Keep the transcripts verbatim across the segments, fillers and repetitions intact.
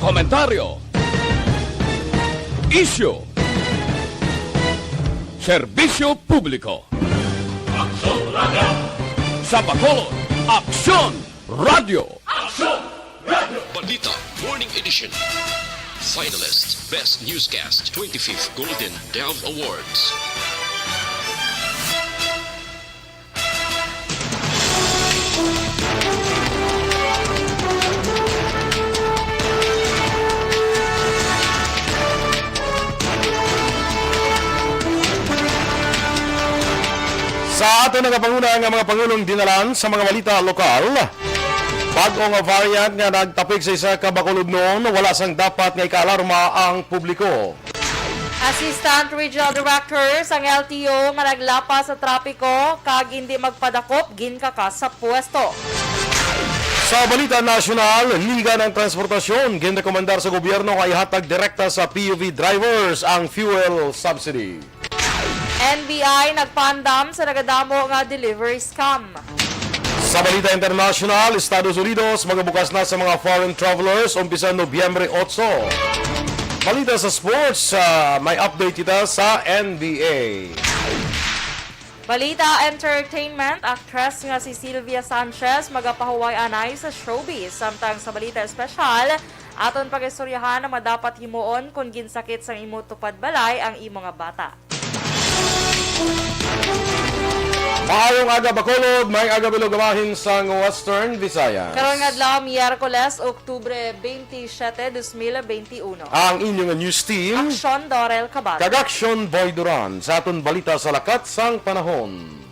Komentaryo. Isyu. Serbisyo publiko. Aksyon Radio. Sa Bacolod, Aksyon Radio. Aksyon Radio. Balita Morning Edition. Finalist, Best Newscast, twenty-fifth Golden Dove Awards. Sa aton nagapanguna nga mga pangulong dinalan sa mga balita lokal, bag-o nga variant nga nagtapig sa isa ka Bacolodnon, wala sang dapat nga ikaalarma ang publiko. Assistant Regional Director sang L T O nga naglapas sa trapiko kag indi magpadakop, ginkakas sa pwesto. Sa balita nasyonal, liga ng transportasyon, ginrekomendar sa gobyerno nga ihatag direkta sa P U V drivers ang fuel subsidy. N B I nagpaandam sa nagadamo nga delivery scam. Sa balita internasyonal, Estados Unidos magabukas na sa mga foreign travelers umpisan Nobyembre otso. Balita sa sports, ah, may update kita sa N B A. Balita entertainment, aktres nga si Sylvia Sanchez magapahuway anay sa showbiz. Samtang sa balita espesyal, aton pag-istoryahan ang madapat himuon kon ginsakit sang imo tupad balay ang imo nga bata. Maayong aga, Bacolod. Maayong aga, Bilog, bahin sang Western Visayas. Karon nga adlaw, Miyerkules, Oktubre twenty-seven, dos mil twenty-uno. Ang inyong news team, Aksyon Dorel Cabal. Kag Aksyon Boy Duran sa aton balita sa lakat sang panahon.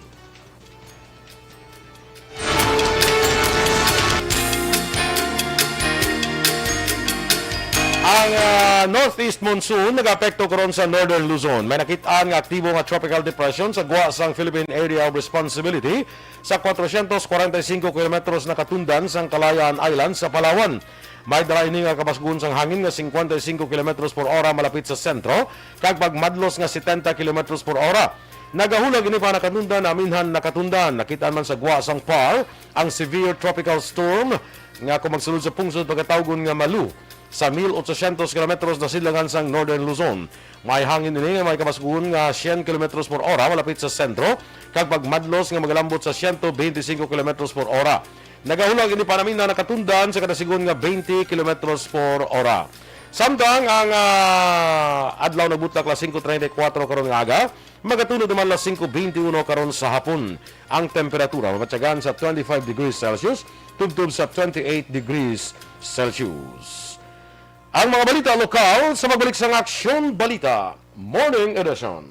Ang, ah, northeast monsoon nag-apekto karon sa Northern Luzon. May nakit-an nga aktibo nga tropical depression sa gwa sang Philippine Area of Responsibility sa kwatro siyento kwarenta y cinco kilometros na katundan sang Kalayaan Island sa Palawan. May dala ini nga kabasgon sang hangin nga cincuenta y cinco kilometros por hora malapit sa sentro, kag pagmadlos nga setenta kilometros por hora. Nagahulag ini pa nakatundan, aminhan nakatundan. Nakit-an man sa gwa sang par ang severe tropical storm nga kung magsulod sa pungsod pagkatawgon nga Malu sa mil ochocientos kilometros na sidlangan sang Northern Luzon. May hangin ini nga may kabasgon nga syen kilometros por hora malapit sa sentro, kag pagmadlos nga magalambot sa siyento bente singko kilometros por hora. Nagahulag ini panaminan nakatundan sa kada sigon nga bente kilometros por hora. Samtang ang, ah, adlaw nagbutak alas singko treinta y cuatro karon nga aga, magatuno naman alas singko bente uno karon sa hapon. Ang temperatura mamatyagan sa twenty-five degrees Celsius, tubtob sa twenty-eight degrees Celsius. Ang mga balita lokal sa pagbalik sang Aksyon Balita Morning Edition.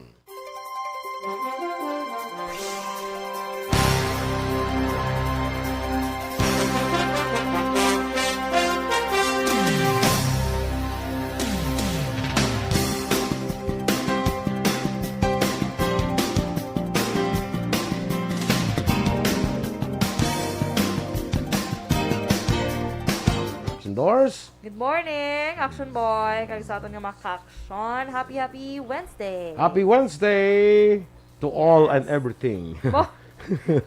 Action Doors. Good morning, Action Boy. Kag sa aton nga mga ka-action, happy, happy Wednesday. Happy Wednesday to all and everything. Bo-,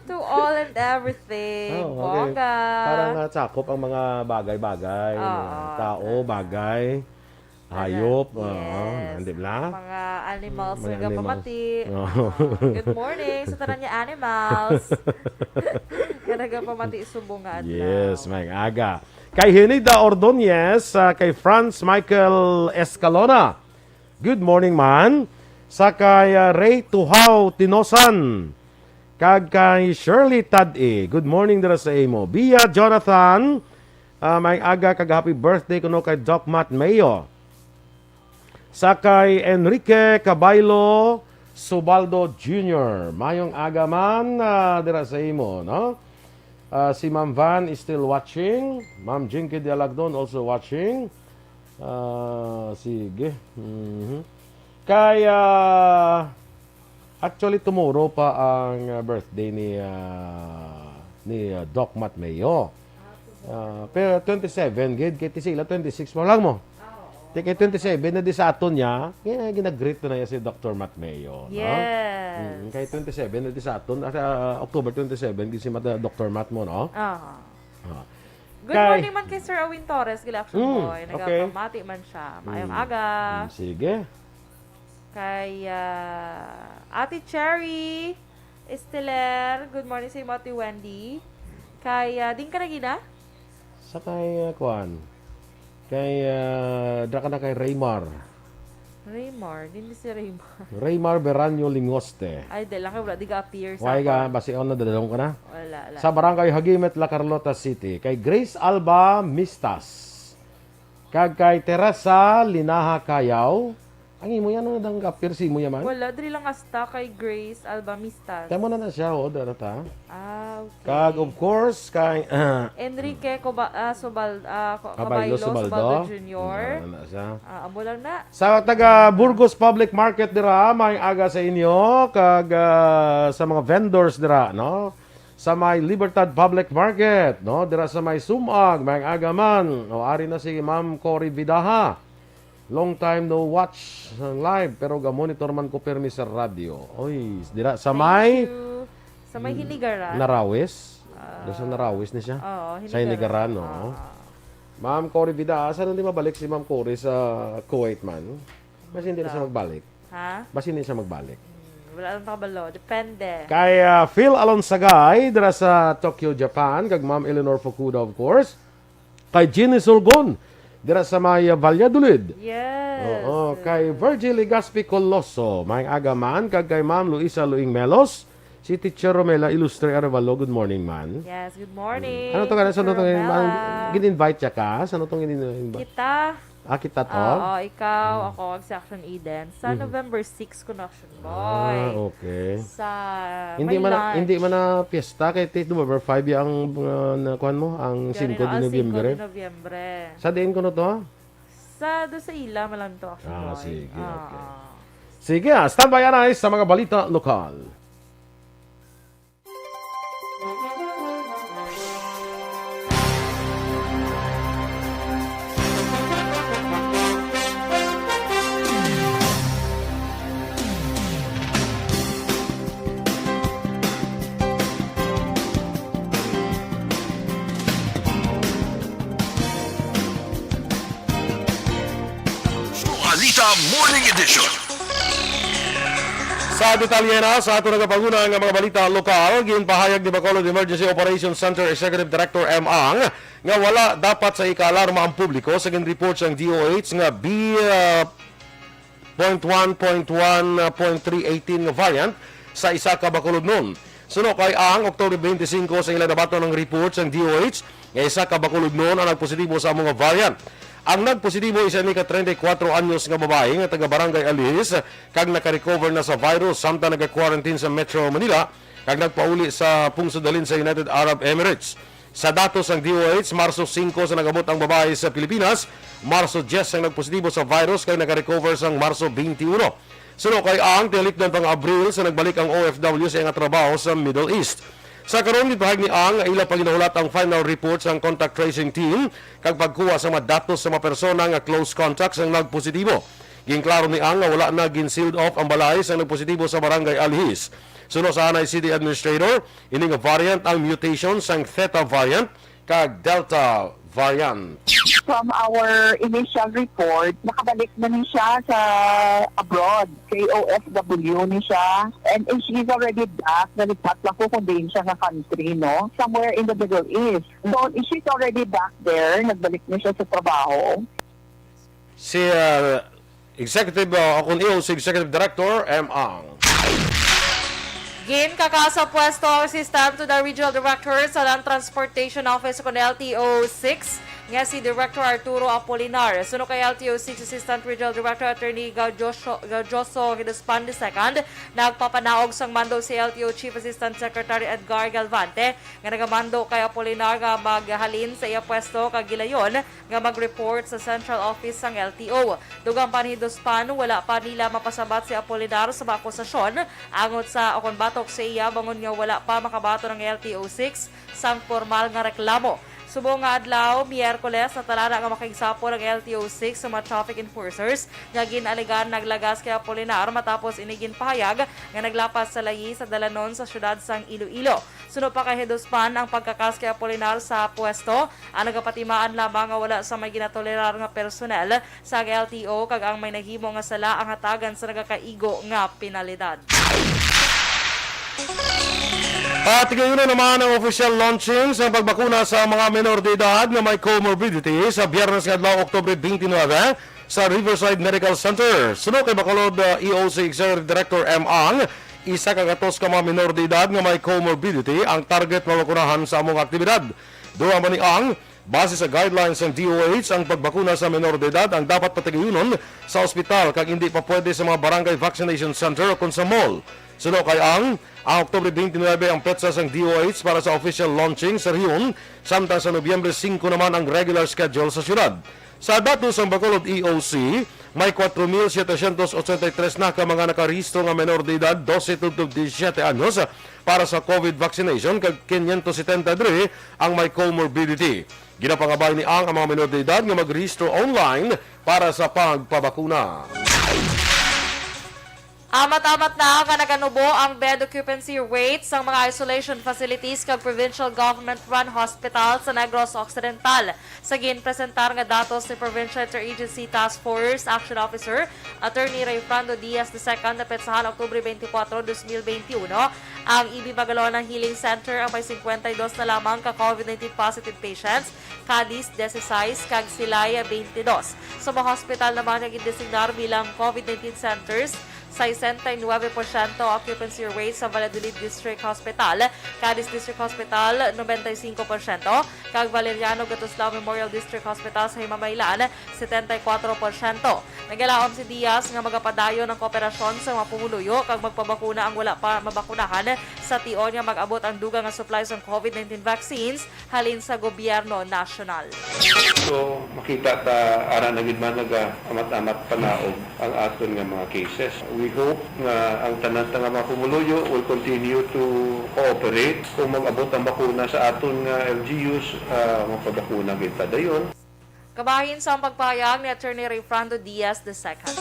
to all and everything. Oh, okay. Bongga. Parang nasakop ang mga bagay-bagay. Oo, mga tao, tama. Bagay, hayop, oo, yes. Di ba? Mga animals, mga nagapamati. Animals. Oo. Ah, good morning sa tanan nga animals. Nga nagapamati subong nga adlaw. Yes, maayong aga. Kay Henida Ordonez, ah, kay Franz Michael Escalona. Good morning, man. Sa kay, ah, Ray Tuhaw Tinosan. Kag kay Shirley Tad-i. Good morning dira sa imo. Bia Jonathan, ah, maayong aga kag happy birthday kuno kay Doc Matt Mayo. Sa kay Enrique Cabailo Subaldo Junior. Maayong aga man, ah, dira sa imo, no? Ah, si Ma'am Van is still watching. Ma'am Jinky Dialagdon also watching. Ah, sige. Mhm. Kay, ah, actually, tomorrow pa ang, ah, birthday ni, ah, ni, ah, Doc Matt Mayo. Ah, pero twenty-seven gid, kay ti sila twenty-six pa lang mo. Ti kay twenty-seven na di sa aton niya, kaya ginag-greet na niya si Doctor Matt Mayo, no? Yes. Mm, kay twenty-seven na di sa aton, ah, sa October twenty-seven gid si Mat-, Doctor Matt mo, no? Ah. Ah. Good Kay morning man kay Sir Owen Torres, gila action Mm, boy. okay. Nagapamati man siya. Maayong Mm. aga. Mm, sige. Kay, ah, Ate Cherry Esteler, good morning sa imo, Ate Wendy. Kay, ah, din ka na gina? Sa kay, ah, kuan. Kay, ah, dra ka na kay Raymar. Raymar? Din si Raymar. Raymar Beranyo Lingoste. Ay, di lang kay wala, di ka appear sa Why ka? Basi on na dadalong ka na? Wala, wala. Sa Barangay Hagimet, La Carlota City. Kay Grace Alba Mistas. Kag kay Teresa Linaha Kayaw. Ang imo yan, ano nang appear si imo yaman? Wala, diri lang hasta kay Grace Alba Mistas. Tamo na na siya, oh, dara ta. Ah, okay. Kag of course, kay, ah, Enrique Coba-, ah, Sobal-, ah, Co-, Cabaylo Cabaylo Sobaldo. Sobaldo Junior. Ano na siya? Ah, amo lang na. Sa taga Burgos Public Market dira, may aga sa inyo, kag, ah, sa mga vendors dira, no? Sa may Libertad Public Market, no? Dira sa may Sumag, may aga man. O, ari na si Ma'am Cory Vidaha. Long time no watch sang live, pero ga-monitor man ko pirmi sa radyo. Oy, dira sa Thank may you. Sa may Mm, Hinigaran? Narawis? Ah, Doon sa Narawis ni siya? Oo, Sa Hinigaran. Hinigaran, no? Ah. Ma'am Cory Vida, asa na di mabalik si Ma'am Cory sa Kuwait man? Basi hindi na siya Wala. magbalik. Ha? Basi hindi siya magbalik. Hmm, wala lang kabalo. Depende. Kay, ah, Phil Alonsagay, dira sa Tokyo, Japan, kag Ma'am Eleanor Fukuda, of course. Kay Jenny Sulgon, dira sa may, ah, Valladolid. Yes. Oo, kay Virgie Legaspi Coloso, may aga man, kag kay Ma'am Luisa Luing Melos, si Teacher Romela Ilustre Arevalo, good morning man. Yes, good morning, Ano to ka na? Saan Teacher to ka? Romela. Gin-invite siya ka? Saan to gin-invite? Kita. Ah, kita to? Oo, ikaw, Hmm. ako, ag si Action Eden. Sa Mhm. November six ko na Boy. Ah, okay. Sa Hindi may man na, lunch. hindi man na piyesta kay ti November five ya ang, uh, na, kuwan mo, ang Diyan singko na de ang singko Nobyembre. de Nobyembre. Sa diin ko na to? Sa, do sa ila, malanto, Action Ah, Boy. sige, Ah, okay. ah. Sige, ah, standby, anay, sa mga balita lokal. Dualita Morning Edition. Sa detalye na sa ato nagapanguna nga mga balita lokal, ginpahayag ni Bacolod Emergency Operations Center Executive Director M. Ang nga wala dapat sa ikaalarma ang publiko sa ginreport sang D O H nga B, ah, point one, point one, ah, point three eighteen nga variant sa isa ka Bacolodnon. Suno kay Ang, October twenty-five sa ila nabaton ang report sang D O H nga isa ka Bacolodnon ang nagpositibo sa amo nga variant. Ang nagpositibo isa ni ka treinta y cuatro anyos nga babayi nga taga Barangay Alihis kag nakarecover na sa virus samtang naga-quarantine sa Metro Manila kag nagpauli sa pungsod halin sa United Arab Emirates. Sa datos sang D O H, Marso singko sa nag-abot ang babayi sa Pilipinas, Marso diyes ang nagpositibo sa virus kag naka-recover sang Marso twenty-one. Suno kay Ang, tingalikdan pang Abril sa nagbalik ang O F W sa iyang trabaho sa Middle East. Sa karon, gipahayag ni Ang nga ila pa ginahulat ang final report sang contact tracing team kag pagkuha sa mga datos sa mga persona nga close contacts ang nagpositibo. Ginklaro ni Ang nga wala na gin-sealed off ang balay sang nagpositibo sa Barangay Alihis. Suno sa anay city administrator, ini nga variant ang mutation sang Theta variant kag Delta variant. From our initial report, nakabalik na ni siya sa abroad. K O F W ni siya. And she's already back. Nalipat lang ko kung diin siya nga country, no? Somewhere in the Middle East. So, she's already back there. Nagbalik na siya sa trabaho. Si, uh, Executive, uh, akon iyo, si Executive Director M. Ang. Ginkakasa pwesto ang Assistant to the Regional Director sa Land Transportation Office kon L T O six nga si Director Arturo Apolinar. Suno kay L T O six Assistant Regional Director Attorney Gaudioso, Gaudioso Hidospande the second, nagpapanaog sang mando si L T O Chief Assistant Secretary Edgar Galvante nga nagamando kay Apolinar nga maghalin sa iya pwesto kag gilayon nga mag-report sa central office sang L T O. Dugang pa ni Hidospande, wala pa nila mapasabat si Apolinar sa mga akusasyon angot sa o kon batok sa iya, bangon nga wala pa makabaton ang L T O six sang pormal nga reklamo. Subong nga adlaw, Miyerkules, natalana nga makigsapol ang L T O six sa mga traffic enforcers nga gin-alegan naglagas kay Apolinar matapos ini ginpahayag nga naglapas sa layi sa dalanon sa siyudad sang Iloilo. Suno pa kay Heduspan, ang pagkakas kay Apolinar sa pwesto ang nagapatimaan lamang nga wala sa may ginatolerar nga personel sang L T O kag ang may nahimo nga sala ang hatagan sa nagakaigo nga penalidad. Patigayunon naman ang official launching sa pagbakuna sa mga menor de edad nga may comorbidity sa Biyernes nga adlaw, Oktubre twenty-nine, sa Riverside Medical Center. Suno kay Bacolod, uh, E O C Executive Director M. Ang, isa ka gatos ka mga menor de edad nga may comorbidity ang target mabakunahan sa among aktibidad. Dugang pa ni Ang, base sa guidelines sang D O H, ang pagbakuna sa menor de edad ang dapat patigayunon sa ospital kag indi pa pwede sa mga barangay vaccination center o kon sa mall. Suno kay Ang, ang Oktubre twenty-nine ang petsa sang D O H para sa official launching sa rehiyon, samtang sa Nobyembre singko naman ang regular schedule sa siyudad. Sa datos sang Bacolod E O C, may kwatro mil setecientos ochenta y tres na ka mga nakarehistro nga menor de edad, dose tubtob disisiete anyos, para sa COVID vaccination, kag quinientos setenta diri ang may comorbidity. Ginapangabay ni Ang ang mga menor de edad nga magrehistro online para sa pagpabakuna. Amat-amat na nga naganubo ang bed occupancy rate sang mga isolation facilities kag provincial government-run hospital sa Negros Occidental. Sa ginpresentar nga datos ni Provincial Interagency Task Force Action Officer Attorney Rayfrando Diaz the second, napetsahan Oktubre twenty-four, twenty twenty-one, ang E B Magalona Healing Center ang may cincuenta y dos na lamang ka COVID nineteen positive patients, Cadiz diyesisais, kag Silay twenty-two. Sa mga hospital naman nga gindesignar bilang COVID nineteen centers, sesenta y nuebe porsyento occupancy rate sa Valladolid District Hospital, Cadiz District Hospital, noventa y cinco porsyento, kag Valeriano Gatotslao Memorial District Hospital sa Himamaylan, setenta y kuwatro porsyento. Nagalaom si Diaz nga magapadayon ang kooperasyon sa mga pumuluyo kag magpabakuna ang wala pa mabakunahan sa tion nga mag-abot ang dugang nga supply sang COVID nineteen vaccines halin sa gobyerno nasyonal. So, makita ta ara na gid man nagaamat-amat panaog ang aton nga mga cases. We hope nga ang tanan ta nga mga pumuluyo will continue to cooperate. Kung mag-abot ang bakuna sa aton nga L G Us, ah, magpabakuna gid ta dayon. Kabahin sang pagpahayag ni Attorney Rayfrando Diaz the second.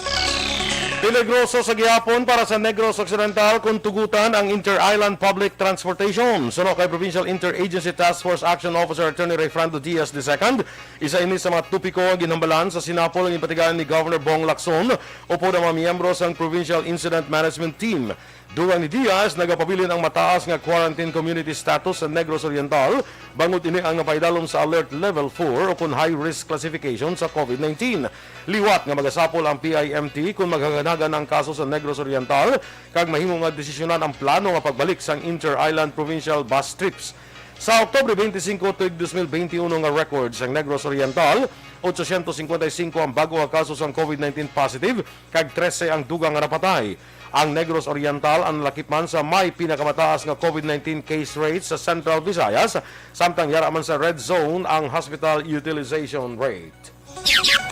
Peligroso sa gihapon para sa Negros Occidental kung tugutan ang Inter-Island Public Transportation. Suno kay Provincial Interagency Task Force Action Officer Attorney Rayfrando Diaz the second, isa ini sa mga topiko nga ginhambalan sa sinapol nga ginpatigayon ni Governor Bong Lacson upod ang mga miyembro sang Provincial Incident Management Team. Dugang ni Diaz, nagapabilin ang mataas nga quarantine community status sa Negros Oriental, bangod ini ang napaidalom sa Alert Level four o kon high risk classification sa COVID nineteen. Liwat nga magasapol ang P I M T kon maghaganagan ang kaso sa Negros Oriental kag mahimo nga desisyonan ang plano nga pagbalik sang inter-island provincial bus trips. Sa Oktubre twenty-cinco tuig dos mil twenty-uno nga record sang Negros Oriental, ochocientos cincuenta y cinco ang bag-o nga kaso sang COVID nineteen positive kag trese ang dugang nga napatay. Ang Negros Oriental ang nalakip man sa may pinakamataas nga COVID nineteen case rate sa Central Visayas, samtang yara man sa red zone ang hospital utilization rate.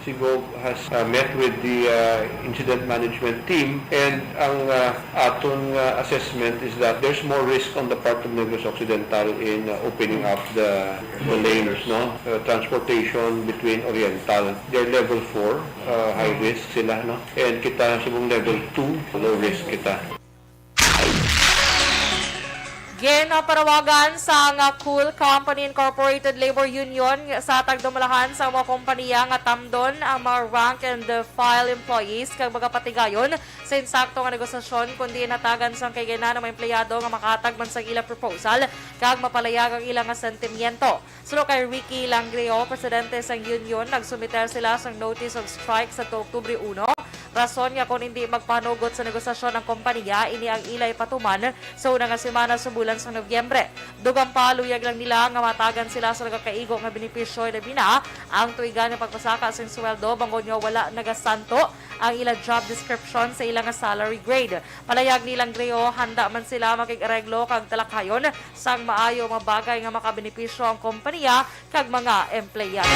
Si Gov has, uh, met with the, uh, incident management team, and ang, uh, aton, uh, assessment is that there's more risk on the part of Negros Occidental in, uh, opening up the, the lanes, no? Uh, transportation between Oriental, they're level four, uh, high risk sila, no? And kita subong level two, low risk kita. Ginpanawagan sang Cool Company Incorporated Labor Union sa tagdumalahan sa mga kompanya nga tamdon ang mga rank and file employees kag magapatigayon sa insakto nga negosasyon, kundi natagan sang kaiganan ang mga empleyado nga makahatag man sang ila proposal kag mapalayag ang ila nga sentimiento. Suno kay Ricky Langreo, presidente sang union, nagsumiter sila sang notice of strike sa Oktubre uno. Rason nga kon indi magpanugot sa negosasyon ang kompanya, ini ang ila ipatuman sa una nga semana sa bulan sa Nobyembre. Dugang pa, luyag lang nila nga matagan sila sa nagakaigo nga benepisyo, labi na ang tuigan nga pagpasaka sang sweldo, bangod nga wala nagasanto ang ila job description sa ila nga salary grade. Palayag ni Langreo, handa man sila makig-areglo kag talakayon sang maayo nga bagay nga makabenepisyo ang kompanya kag mga empleyado.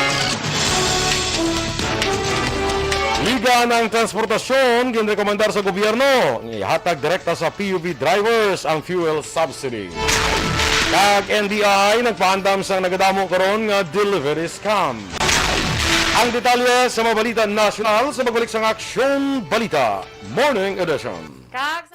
Liga ng Transportasyon, ginrekomendar sa gobyerno, ihatag direkta sa P U V drivers ang fuel subsidy. Kag N B I nagpaandam sang nagadamo karon nga delivery scam. Ang detalye sa mga balita nasyonal sa pagbalik sang Aksyon Balita Morning Edition. Kag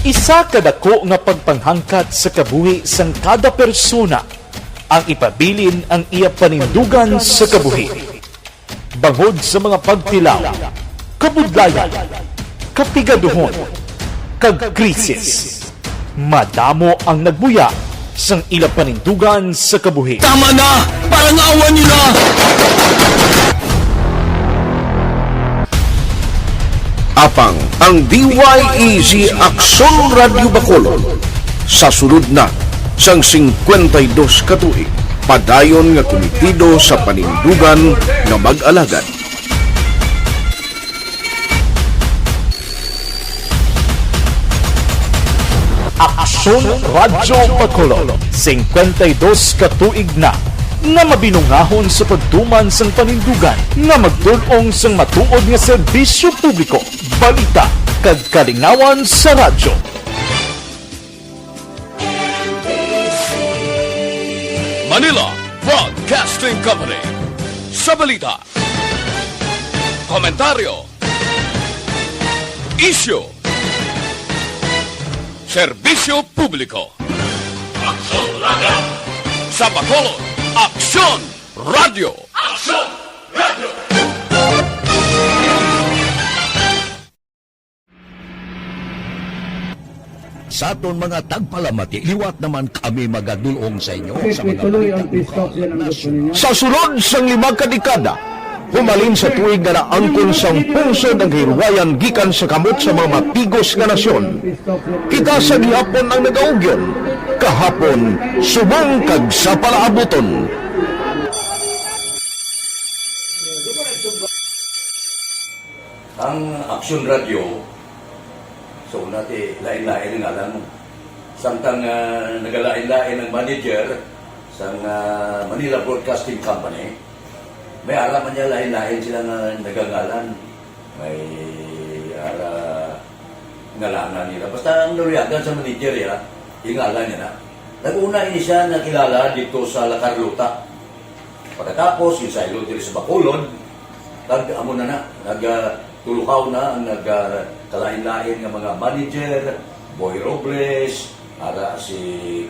Isa ka dako nga pagpanghangkat sa kabuhi sang kada persona ang ipabilin ang iya panindugan sa kabuhi. Bangod sa mga pagtilaw, kabudlayan, kapigaduhon, kag krisis, madamo ang nagbuya sang ila panindugan sa kabuhi. Tama na! Parang awan nyo na! Apang ang D Y E Z Aksyon Radyo Bacolod sa sulod na sang singkwenta y dos ka tuig, padayon nga kumitido sa panindugan nga mag-alagad. Aksyon Radyo Bacolod, singkwenta y dos ka tuig na nga mabinungahon sa pagtuman sang panindugan nga magdul-ong sang matuod nga serbisyo publiko, balita, kag kalingawan sa radyo. Manila Broadcasting Company. Sa balita, komentaryo, isyu, serbisyo publiko. Aksyon Radyo. Sa Bacolod, Aksyon Radyo. Aksyon Radyo. Sa aton mga tagpalamati, liwat naman kami magadulong sa inyo sa mga balita bukas. Sa sulod sang lima ka dekada, humalin sa tuig nga naangkon sang pungsod ang kahilwayan gikan sa kamot sa mga matigos nga nasyon. Kita sa gihapon ang nagaugyon, kahapon, subong kag sa palaabuton. Ang Aksyon Radyo, so, una ti, lain-lain ang ngalan mo. Samtang, ah, nagalain-lain ang manager sang, ah, Manila Broadcasting Company, may ara man niya lain-lain sila nga nagangalan. May ara ngalanan nila. Basta ang naluyagan sa manager, ya, ingalan niya na. Nag-una ini siya nakilala dito sa La Carlota. Pagkatapos, yung saylo diri sa Bacolod, kag amo na na, nag, ah, tuluhaw na ang nag, ah, kalain-lain nga mga manager, Boy Robles, ara si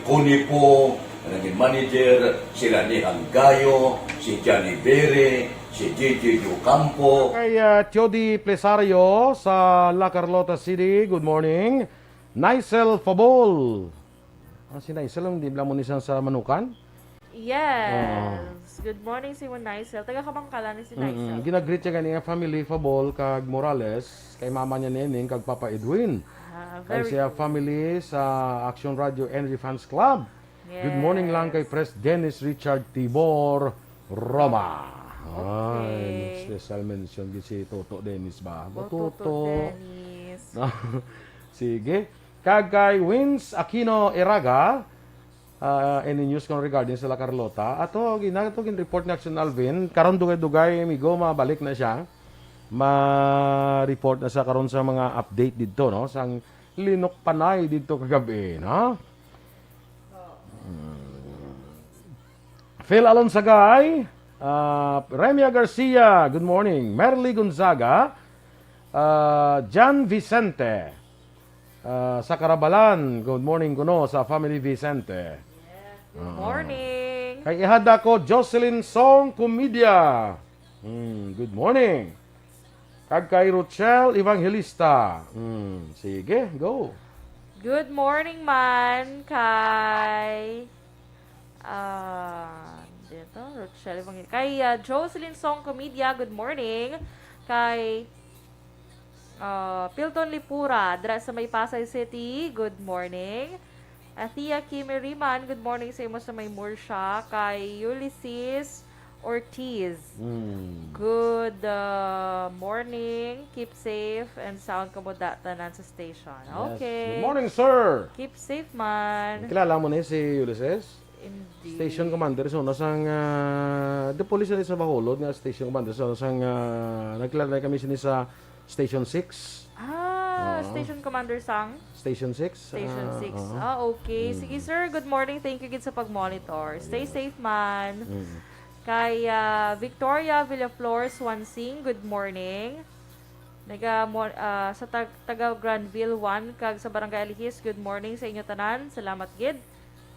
Connie po, nga naging manager, sila ni Hanggayo, si Johnny Bere, si J J Ocampo. Kay, ah, Tiodi Plesario sa La Carlota City, good morning. Nicel Fabol. Ah, si Nicel, hindi lang mo ni sa, sa Manukan? Yes. Oo. Good morning, si Nicel. Taga Kabangkalan ni si Mm-mm. Nicel. Ginagreet siya gani nga family, Fabol, kag Morales, kay mama niya Neneng, kag Papa Edwin. Ah, Kay very siya good. family sa Action Radio Energy Fans Club. Good morning lang kay Yes. Pres Dennis Richard Tibor Roma. Ay, Okay. special mention gid si Toto Dennis ba? Oh, Toto Toto. Dennis. Sige. Kag kay Wins Aquino Iraga, ah, any news kon regarding sa La Carlota? Ato, gina-, ato gin-report ni Action Alvin. Karon dugay-dugay, amigo, mabalik na siya. Ma-report na siya karon sa mga update didto, no? Sang linok panay didto kagabi, no? Hmm. Phil Alonsagay, ah, Remia Garcia, good morning. Merly Gonzaga, ah, Jan Vicente, ah, sa Karabalan, good morning kuno sa family Vicente. Good Ah. morning. Kay ihada ko, Jocelyn Song Comedia. Hmm, good morning. Kag kay Rochelle Evangelista. Hmm, sige, go. Good morning man kay, ah, dito, Rochelle Evangelista. Kay, ah, Jocelyn Song Comedia, good morning. Kay, ah, Pilton Lipura, dira sa may Pasay City, good morning. Athea Kimi Riman, good morning sa imo sa may Murcia. Kay Ulysses Ortiz. Mm. Good, uh, morning. Keep safe and sound kamo da tanan sa station. Yes. Okay. Good morning, sir. Keep safe, man. Kilala mo ni si Ulysses? Indeed. Station commander sa una sang, ah, the police sa Bacolod nga station commander sa una sang, ah, nagkilala kami sini sa Station six. Ah, Oo. Station commander sang? Station six. Station Ah, six. oo. Ah, okay. Mm. Sige, sir. Good morning. Thank you gid sa pag-monitor. Stay Yes. safe, man. Mm. Kay, ah, Victoria Villaflor Swansing, good morning. Naga, mo-, ah, sa tag-, taga Granville one kag sa Barangay Alihis, good morning sa inyo tanan. Salamat gid.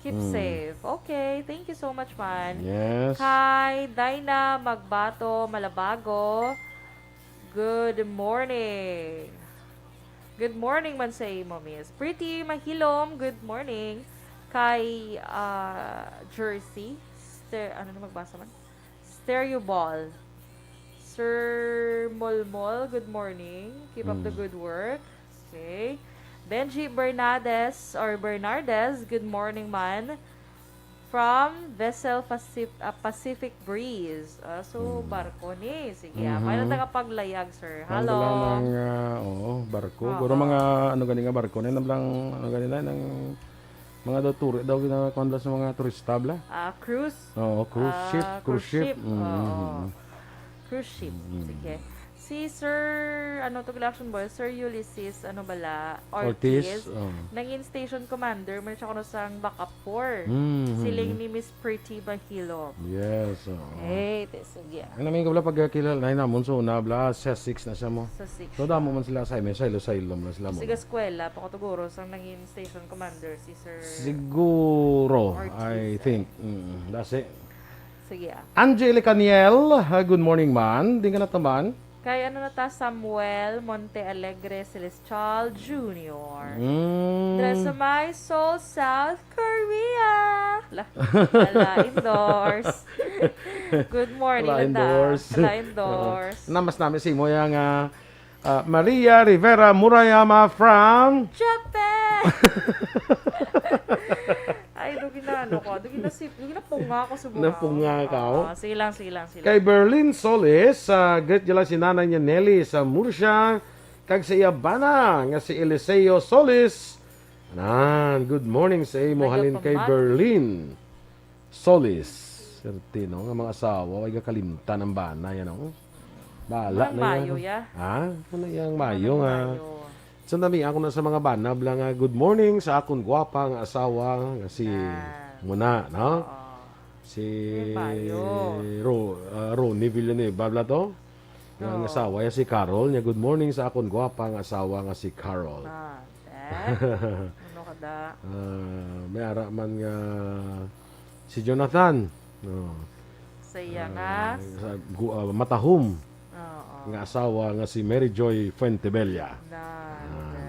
Keep Mm. safe. Okay, thank you so much, man. Yes. Kay Dinah Magbato Malabago, good morning. Good morning man sa imo, miss. Pretty Mahilom, good morning. Kay, ah, Jersey, Ster-, ano na magbasa man? Stereo Ball. Sir Molmol, good morning. Keep up the Mm. good work. Okay. Benji Bernades or Bernardes, good morning, man. From Vessel Pacif-, ah, Pacific Breeze. Ah, so, Mm. barko ni. Sige, ah, may Mhm. nagtagapaglayag, sir. Ang Hello. dala ng, ah, oo, barko. Oo. Guro mga, ano gani nga barko na, nablang, ano gani na, ng mga daw turi, daw ginakuan bala sa mga turista, bala. Ah, cruise? Oo, cruise Ah, ship, cruise cruise ship. ship. Mm, Oo. mm. Cruise ship. Mm. Sige. Si Sir, ano to, Action Boy? Sir Ulysses, ano bala? Ortiz, Ortiz, oh. nangin station commander man siya kuno sang Backup four. Mm, Siling mm. ni Miss Pretty Bahilom. Yes, oo. Hey, te, sige. Ang namin ko bala pagkakilala na namon, so na bala, sa six na siya mo. Sa six So, siya. damo man sila sa may saylo-saylo man sila mo. Sige, eskwela, pakatuguro sang nangin station commander si Sir Siguro, Ortiz, I eh. think. Mm, that's it. Sige, ah. Angelica Niel, ah, good morning, man. Di ka na taman? Kay ano na ta, Samuel Monte Alegre Celestial Junior. Mm. Dira sa may Seoul, South Korea. La, ala, indoors. Good morning, Ala, Linda. indoors. Ala, indoors. Oo. Namas namin si Moyang, ah, Ah, Maria Rivera Murayama from Japan! Ay, dugi na ano ko. Dugi na si, dugi na punga ko sa bunga. Napunga ka, oh. Ah, sige lang, sige lang, sige lang. Kay Berlin Solis, ah, greet nila si nanay niya Nelly sa Murcia, kag sa iya bana nga si Eliseo Solis. Nan, good morning sa imo, halin kay Nagapamati. Berlin. Solis, serte, no? Nga mga asawa, way gakalimtan ang bana, yan, no? Bahala Manang na yan. mayo, ya. Ha? Ano yang mayo Manang nga? mayo. So, nami ako na sa mga bana, bala nga, "Good morning sa akon gwapa nga asawa, nga si Ah. Muna," no? Oo. Si May mayo. Ro-, ah, Ronnie Villanueva, bala to? Nga ang Oo. asawa, ya si Carol, niya, "Good morning sa akon gwapa nga asawa nga si Carol." Ah, eh? Ano ka da? Ah, may ara man nga si Jonathan. Oh. Sa iya Ah, nga? sa gu-, ah, matahom Oo. nga asawa nga si Mary Joy Fuentebella. Na, Ah. hindi.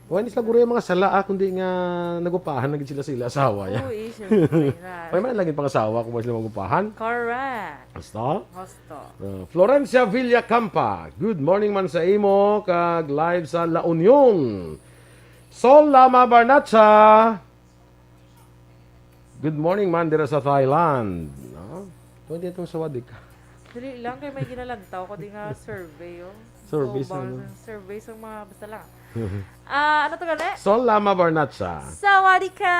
Wala ni sila guro yung mga sala, ah, kundi nga nagupahan na gid sila sa ila asawa, ya. Uy, syempre na. May man lagi pang asawa kung wala sila magupahan. Correct. Basta? Gusto. Ah, Florencia Villacampa, good morning man sa imo, kag live sa La Union. Sol Lama Barnacha, good morning man dira sa Thailand. No? Pwede itong sawadi ka. Dili lang, kay may ginalantaw ko di nga survey, oh. Survey So, sa ba-, ano? survey sa mga, basta lang. Ah, ano to gali? Sol Lama Barnacha. Sawadee ka!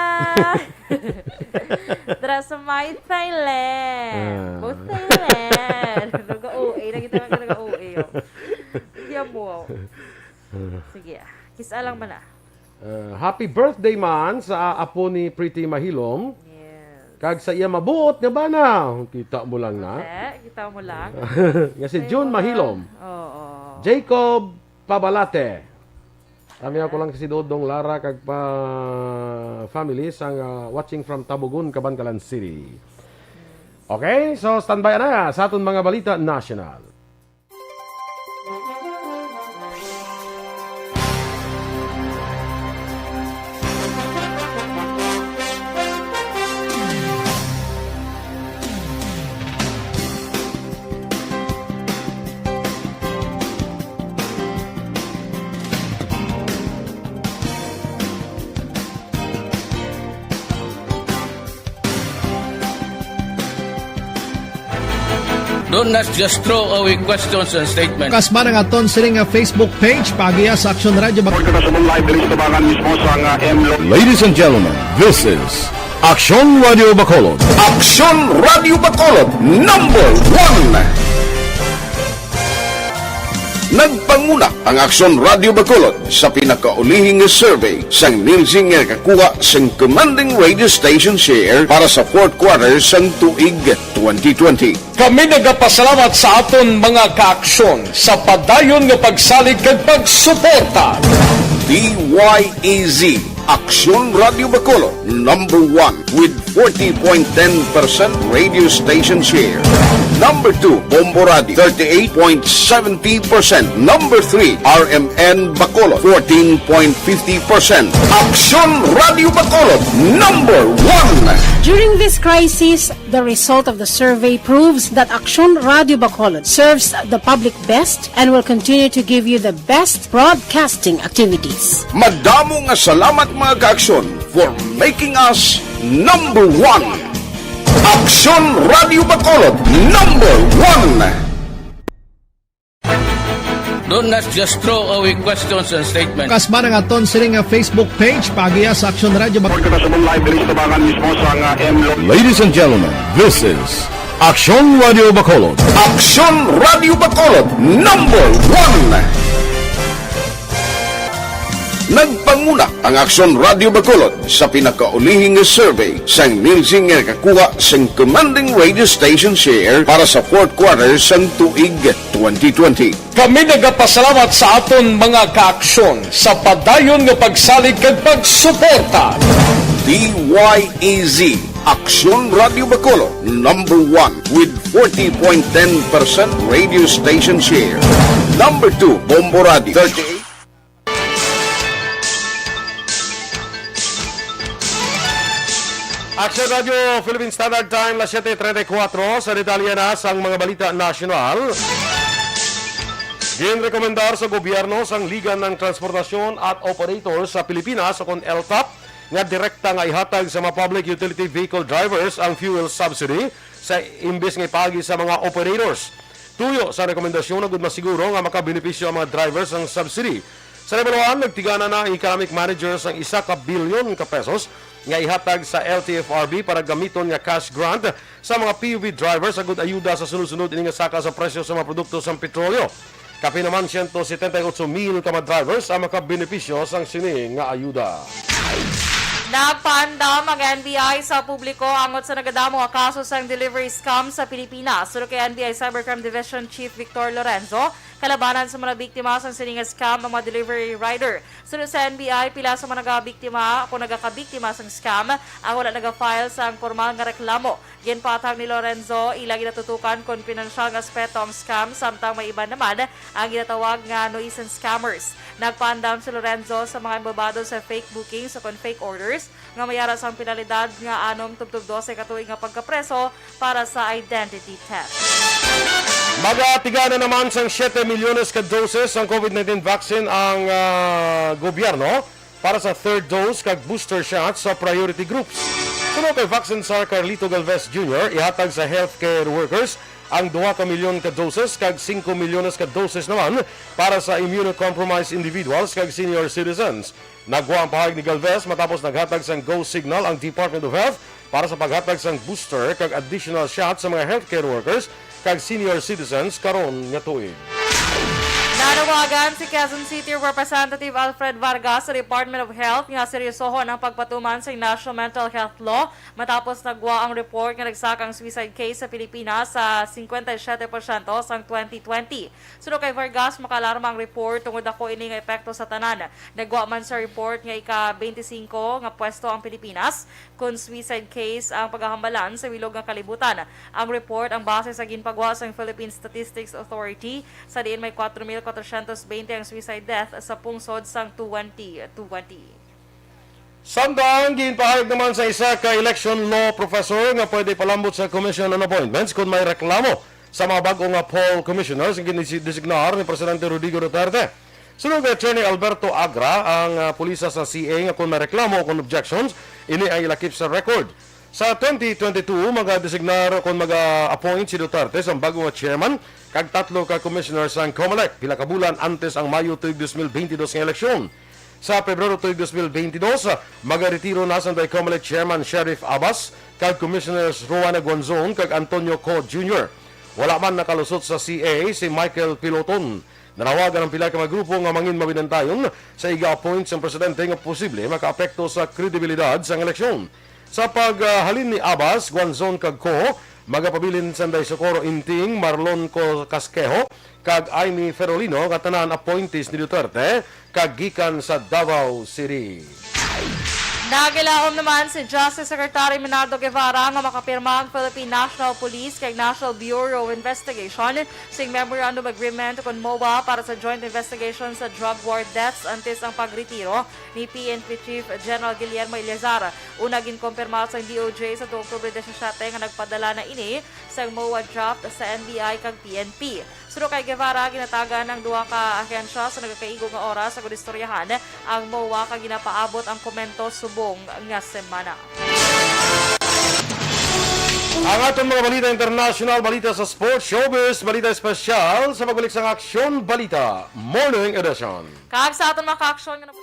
Dira sa may Thailand. Ah. Both Thailand. Naga-O A. Nakita ka naga-O A, oh. Hindi mo, oh. Sige, ah. Kiss lang man, ah. Ah, happy birthday man sa apo ni Pretty Mahilom. Yes. Kag sa iya mabuot nga bana. Kita mo lang na. Ate, kita mo lang. Nga si Ay, June mga Mahilom. Oo. Jacob Pabalate. Kami ako lang si Dodong Lara kag pa family sang, ah, watching from Tabogon, Kabankalan City. Okay, so standby na sa aton mga balita national. Don't not just throw away questions and statements. Kasman ang aton sini nga Facebook page, paagiha sa Aksyon Radio Bac- Report kita sa live diri sa tabangan mismo sa nga M Lo- Ladies and gentlemen, this is Aksyon Radio Bacolod. Aksyon Radio Bacolod, number one. Nagpanguna ang Aksyon Radio Bacolod sa pinakaulihi nga survey sang Nielsen nga nakakuha sang commanding radio station share para sa fourth quarter sang tuig twenty twenty. Kami nagapasalamat sa aton mga kaaksyon sa padayon nga pagsalig kag pagsuporta. D Y E Z, Aksyon Radio Bacolod, number one with forty point ten percent radio station share. Number two, Bombo Radio, thirty-eight point seventy percent. Number three, R M N Bacolod, fourteen point fifty percent. Aksyon Radio Bacolod, number one. During this crisis, the result of the survey proves that Aksyon Radio Bacolod serves the public best and will continue to give you the best broadcasting activities. Madamo nga salamat, mga kaaksyon, for making us number one. Aksyon Radio Bacolod, number one. Don't not just throw away questions and statements. Kasman ang aton sini nga Facebook page, paagiha sa Aksyon Radio Bac- Report kita sa live diri sa tabangan mismo sa nga M Lo- Ladies and gentlemen, this is Aksyon Radio Bacolod. Aksyon Radio Bacolod, number one. Nagpanguna ang Aksyon Radio Bacolod sa pinakaulihi nga survey sang Nielsen nga nakakuha sang commanding radio station share para sa fourth quarter sang tuig twenty twenty. Kami nagapasalamat sa aton mga kaaksyon sa padayon nga pagsalig kag pagsuporta. D Y E Z, Aksyon Radio Bacolod, number one with forty point ten percent radio station share. Number two, Bombo Radio, thirty-eight. Aksyon Radio Philippine Standard Time, las siete treinta y cuatro. Sa detalye na sang mga balita nasyonal, ginrekomendar sa gobyerno sang Liga ng Transportasyon at Operator sa Pilipinas, o kon L T O P, nga direkta nga ihatag sa mga public utility vehicle drivers ang fuel subsidy sa imbis nga ipaagi sa mga operators. Tuyo sa rekomendasyon, agud masiguro nga makabenepisyo ang mga drivers sang subsidy. Sa nahibaluan, nagtigana na ang economic manager sang isa ka bilyon ka pesos nga ihatag sa L T F R B para gamiton nga cash grant sa mga P U V drivers agud ayuda sa sunod-sunod ini nga saka sa presyo sa mga produkto sang petrolyo. Kapin naman siyento setenta y ocho mil ka mga drivers ang makabenepisyo sang sini nga ayuda. Nagpaandam ang N B I sa publiko angot sa nagadamo nga kaso sang delivery scam sa Pilipinas. Suno kay N B I Cybercrime Division Chief Victor Lorenzo, kalabanan sa mga biktima sang sini nga scam ang mga delivery rider. Suno sa N B I, pila sa mga nagabiktima o nagakabiktima sang scam ang wala naga-file sang pormal nga reklamo. Ginpatag ni Lorenzo, ila ginatutukan kon pinansyal nga aspeto ang scam, samtang may iban naman ang ginatawag nga nuisance scammers. Nagpaandam si Lorenzo sa mga embobado sa fake bookings o kon fake orders nga may ara sang penalidad nga anom tubtob dose ka tuig nga pagkapreso para sa identity theft. Magatigana naman sang siete milyones ka doses sang COVID nineteen vaccine ang, ah, gobyerno para sa third dose kag booster shot sa priority groups. Suno kay Vaccine Czar Carlito Galvez Junior, ihatag sa healthcare workers ang duha ka milyon ka doses kag singko milyones ka doses naman para sa immunocompromised individuals kag senior citizens. Nagwa ang pahayag ni Galvez matapos naghatag sang go signal ang Department of Health para sa paghatag sang booster kag additional shot sa mga healthcare workers kag senior citizens karon nga tuig. Nanawagan si Quezon City Representative Alfred Vargas sa Department of Health nga seryosohon ang pagpatuman sa National Mental Health Law matapos nagwa ang report nga nagsaka ang suicide case sa Pilipinas sa cincuenta y siete porsyento sang twenty twenty. Suno kay Vargas, makaalarma ang report tungod daku ini nga epekto sa tanan. Nagwa man sa report nga ika-twenty-five nga pwesto ang Pilipinas kon suicide case ang pagahambalan sa bilog nga kalibutan. Ang report ang base sa ginpagwa sang Philippine Statistics Authority, sa diin may kuwatro mil kwatrosyentos bente ang suicide death sa pungsod sang twenty twenty. Samtang ginpahayag naman sa isa ka election law professor nga pwede palambot sa Commission on Appointments kon may reklamo sa mga bag-o nga poll commissioners nga ginidesignar ni Presidente Rodrigo Duterte. Suno kay Attorney Alberto Agra, ang, ah, pulisa sa C A nga kon may reklamo o kon objections, ini ang ilakip sa record. Sa twenty twenty-two, magadesignar kon maga-appoint si Duterte sang bago nga chairman kag tatlo ka commissioner sang Comelec, pila ka bulan antes ang Mayo tuig dos mil bentidós nga eleksyon. Sa Pebrero tuig dos mil bentidós, magaretiro na sang Comelec chairman Sheriff Abbas kag commissioners Roana Guanzon kag Antonio Co Junior. Wala man nakalusot sa C A si Michael Piloton. Nanawagan ang pila ka mga grupo nga mangin mabinantayon sa iga-appoint sang presidente nga posible makaapekto sa kredibilidad sang eleksyon. Sa paghalin ni Abbas, Guanzon kag Co, magapabilin sanday Socorro Inting, Marlon Co Casquejo, kag Aimee Ferolino nga tanan appointees ni Duterte kag gikan sa Davao City. Nagilahom naman si Justice Secretary Menardo Guevara nga makapirma ang Philippine National Police kag National Bureau of Investigation sing Memorandum Agreement kon MOA para sa joint investigation sa drug war deaths antes ang pagretiro ni P N P Chief General Guillermo Eleazar. Una, ginkompirma sang D O J sa tuong Oktubre disisiete nga nagpadala na ini sang MOA draft sa N B I kag P N P. Suno kay Guevara, ginatagan ang duha ka ahensya sa nagakaigo nga oras agud istoryahan ang MOA kag ginapaabot ang komento subong nga semana. Ang aton mga balita international, balita sa sports, showbiz, balita espesyal sa pagbalik sang Aksyon Balita Morning Edition. Kag sa aton mga kaaksyon nga nap-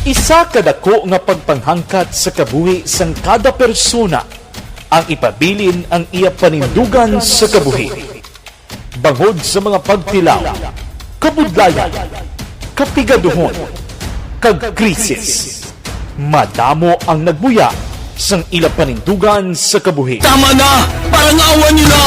Isa ka dako nga pagpanghangkat sa kabuhi sang kada persona ang ipabilin ang iya panindugan sa kabuhi. Bangod sa mga pagtilaw, kabudlayan, kapigaduhon, kag krisis, madamo ang nagbuya sang ila panindugan sa kabuhi. Tama na! Parangawan niyo na!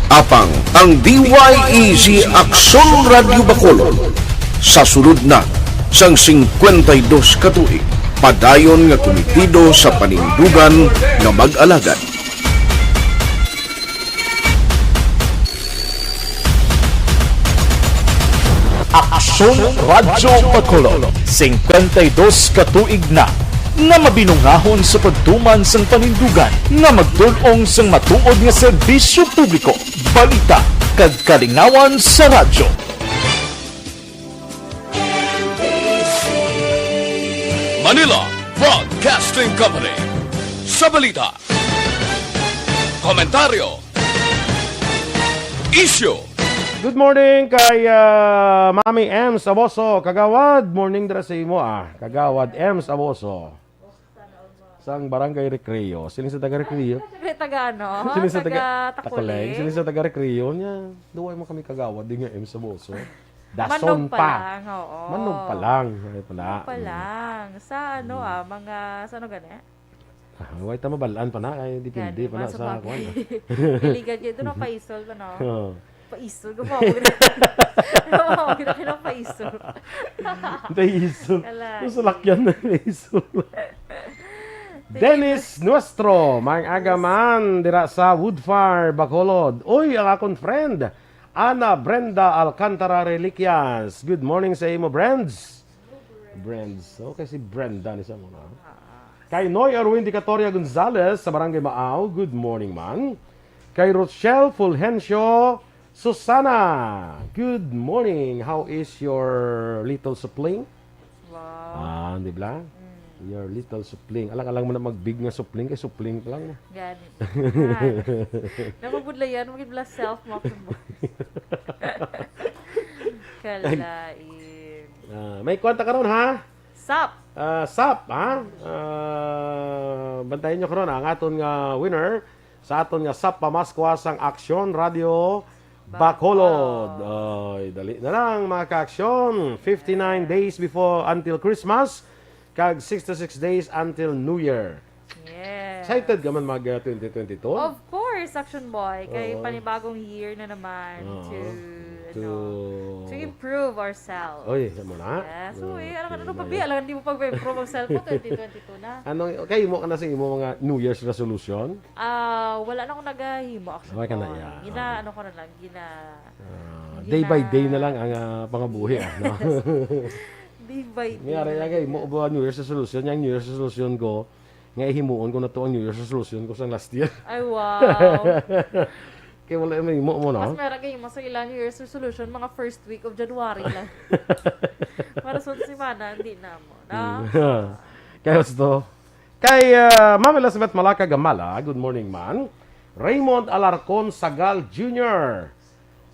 Apang ang D Y E G Aksyon Radyo Bacolod sa sulod na sang singkwenta y dos ka tuig, padayon nga kumitido sa panindugan nga mag-alagad. Aksyon Radyo Bacolod, singkwenta y dos ka tuig na nga mabinunghahon sa pagtuman sang panindugan nga magtul-ong sang matuod nga serbisyo publiko, balita, kag kalingawan sa radyo. Manila Broadcasting Company. Sa balita, komentaryo, isyu. Good morning kay, ah, Mami M Saboso. Kagawad, morning dira sa imo, ah. Kagawad M Saboso. Sang Barangay Recreo. Sino sa taga Recreo? Siyempre, taga ano? Sino sa taga Taga Tacoleng? Tacoleng. Sino sa taga Recreo? Niya, duway mo kami kagawad din nga M Saboso. Dason Mannog pa pa. lang, oo. Mannog pa lang. Ay, pala. Mannog pa Mm. lang. Sa ano, Mm. ah, mga, sa ano gani? Ah, way ta mabalaan pa na, kay depende Gani, pa na sa sa bagay. kwan, ah. Iligan kayo, doon ang paisol pa, no? Oo. Paisol, gumawa ko na. Gumawa ko na kayo ng paisol. Paisol. Kalay. Yung salakyan na paisol. Dennis Nuestro, maayong aga man, dira sa Woodfire, Bacolod. Uy, ang akon friend, Ana Brenda Alcantara Reliquias. Good morning sa imo, Brends. Brends. Okay, si Brenda ni sa muna. Kay Noy Erwin Dicatoria Gonzalez sa Barangay Maaw, good morning, man. Kay Rochelle Fulgencio Susana, good morning. How is your little supling? Wow. Ah, di ba? Mm. Your little supling. Alang-alang mo na magbig nga supling, kay supling pa lang. Gani. Ah. Nakabudlayan, magibla self mo akong voice. Kalain. Ah, may kwanta karon, ha? Sap. Ah, sap, ha? Ah, bantayan nyo karon, ang aton nga winner sa aton nga Sap Pamaskwa sang Aksyon Radio Bacolod. Bacolod. Ay, dali na lang, mga ka-aksyon. Fifty-nine days before, until Christmas, kag sixty-six days until New Year. Yes. Excited ka man mag, uh, twenty twenty-two? Of course, Action Boy. Kay Oo. panibagong year na naman Oo. to No. To improve ourselves. Oy, sa mo na? Yes. Uy, ano ka na, ano pa, Bi? Alam, hindi mo pag-improve ang self mo, twenty twenty-two na. Ano, kay mo ka na sa imo mga New Year's resolution? Ah, wala na akong nagahimo, actually. Okay ka na, yeah. Gina, ano ko na lang, gina, Ah, gina- day by day na lang ang, ah, pangabuhi, ah, no? Day by day May na aray lang lagi, mo ba New Year's resolution? Yung New Year's resolution ko, nga ihimuon ko na to ang New Year's resolution ko sang last year. Ay, wow. Kaya wala may mo mo, no? Mas meron kayo mo sa ilang New Year's resolution, mga first week of January lang. Para sa semana, hindi na mo. No? Mm. Kaya gusto. Kay, ah, Ma'am Elizabeth Malaka Gamala, good morning, man. Raymond Alarcon Sagal Junior,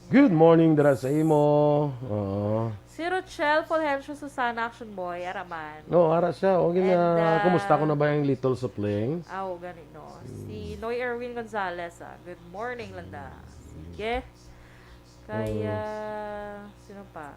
good morning, dira sa imo. Oo. Si Rochelle Fulgencio Susana, Action Boy, araman. No, ara siya. O, gina-, And, ah, kumusta ko na ba yung little supling? Aw, gani, no. Si Noy Erwin Gonzalez, ah, good morning, Landa. Sige. Kaya, sino pa?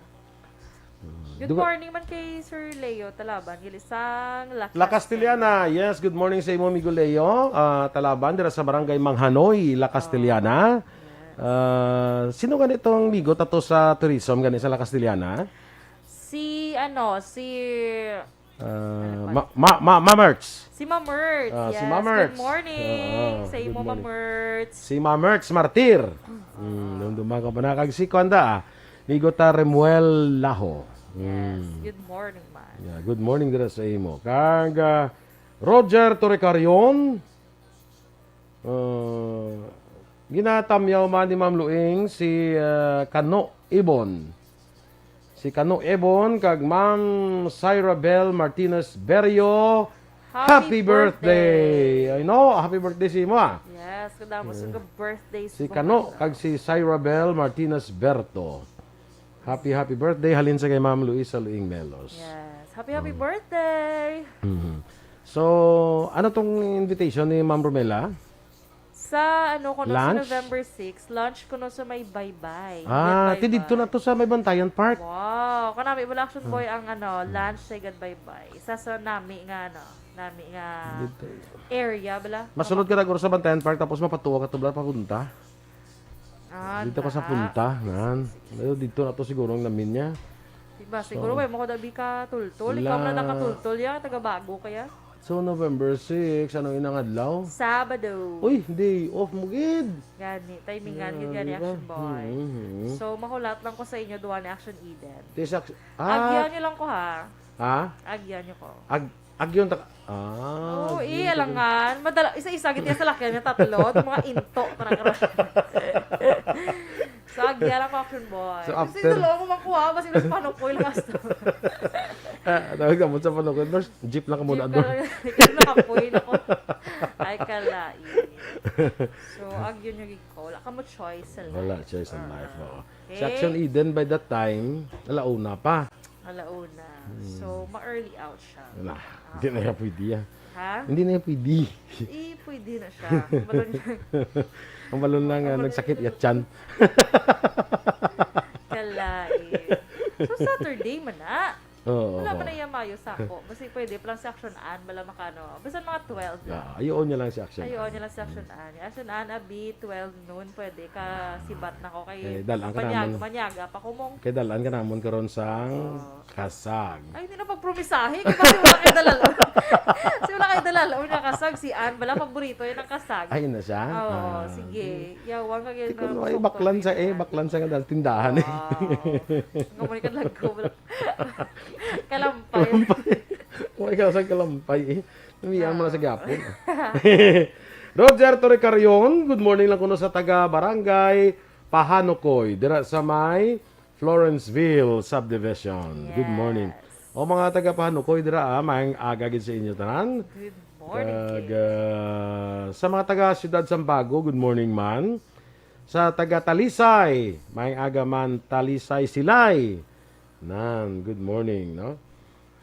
Mm. Good Duga- morning man kay Sir Leo Talaban, Gilisang, La La Castellana. Castellana. Yes, good morning sa imo, amigo Leo. Ah, Talaban, dira sa barangay Manghanoy, La Castellana. Yes. Ah, sino gani tong migo tato sa tourism gani sa La Castellana? Si, ano, si Ah, Ano pa? Ma-, Ma-, Ma-, Ma Mertz. Si Ma Mertz, Ah, si yes. Ma Mertz. Good morning Ah, sa good imo, Ma morning. Mertz. Si Ma Mertz Martir. Mm, dumduman ko pa na kag si Kuanda, ah. Migo ta Remuel Laho. Yes, Mm. good morning, man. Yeah, good morning dira sa imo. Kag, ah, Roger Torrecarion. Uh, ginatamyaw man ni Ma'am Luing si, uh, Kano Ibon. Si Kano Ibon kag Ma'am Syra Bel Martinez Berio. Happy Happy birthday! birthday! I know, happy birthday sa imo, ah. Yes, kadamo sa Mm. ka birthday Si sa Kano mga kag si Syra Bel Martinez Berto. Happy, happy birthday halin sa kay Ma'am Luisa Luing Melos. Yes. Happy, happy Mm. birthday! Mhm. So, ano tong invitation ni Ma'am Romela? Sa, ano, kuno sa Lunch? November six, lunch kuno sa may Baybay. Ah, Baybay. Ti didto na to sa may Bantayan Park. Wow. Kanami wala, Action Ah. Boy, ang, ano, lunch sa Igad Baybay. Sa, sa nami nga, ano, nami nga Dito. area, bala. Masulod ka na guro sa Bantayan Park, tapos mapatuwa ka to, bala, papunta. Ah, Dito ka sa na. punta, Sige, nan. sige, sige. Pero dito na to siguro ang lamin niya. Diba, So, siguro, way mo ko dabi ka tultol. Ikaw la- man lang ka tultol, ya. Taga bago kaya. So, November six, ano inang adlaw? Sabado. Uy, day off mo gid. Gani, timing nga gid gani, Action Boy. Mm-hmm. So, mahulat lang ko sa inyo, duwa ni Action Eden. This act-, ah. Agyan niyo lang ko, ha? Ha? Agyan niyo ko. Ag-, agyon ta-, ah, Oo, agyon iya ta-, langan. Madala, isa-isa gid iya sa lakyan niya, tatlo. Itong mga into, parang So, agya lang ko, Action Boy. So, Kasi after dalawa mo makuha, basi mas panukoy lang hasta. Ah, tawag ka mo sa panukoy. First, jeep lang ka muna Jeep doon. ka lang. Ikaw nakapoy na ko. Ay, kalain. So, agyo nyo gid ko. Wala ka mo choice sa life. Wala choice sa Ah, life, oo. okay. Si Action Eden by that time, alauna pa. Alauna. Hmm. So, ma-early out siya. Wala. Ah. Hindi na yan pwede, ah. Ha? Hindi na yan pwede. Eh, pwede na siya. Balon niya. Ang balon lang, Ang ah, balon nagsakit niya. Iya tiyan. Kalain. So, Saturday man na. Oo, Wala oo. pa na iya mayo sa ako. Basi pwede pa lang si Action Ann, bala makano. Basta mga twelve lang. Ah, ayoon niya lang si Action Ayoon Ann. niya lang si Action Hmm. Ann. Action Ann, abi, twelve noon, pwede ka sibat na ko kay Eh, dal-an ka manyag-, naman. manyaga pa ko mong Kay dal-an ka namon karon sang Oo. kasag. Ay, hindi na pagpromisahe. Kay basi wala kay dalal. Si wala kay dalal. Una kasag, si Ann, bala, paborito yan ang kasag. Ay, na siya? Oo, Ah. sige. Yawan ka Di ko ganyan, no, ay, masukto baklan na sa, eh, yan. baklan sa nga dal-, tindahan, eh. Wow. Nga mo ni kadlag ko, bala. Kalampay. Kalampay. Wala ka sa kalampay, eh. Namiyaan mo na sa Ah. gapon. Roger Torrecarion, good morning lang kuno sa taga Barangay Pahanukoy, dira sa may Florenceville Subdivision. Good morning. Yes. O, mga taga Pahanukoy dira, ah, maayong aga gid sa inyo tanan. Good morning, Kag, Kay. ah, sa mga taga Siyudad Sambago, good morning man. Sa taga Talisay, maayong aga man, Talisay Silay. Nan, good morning, no?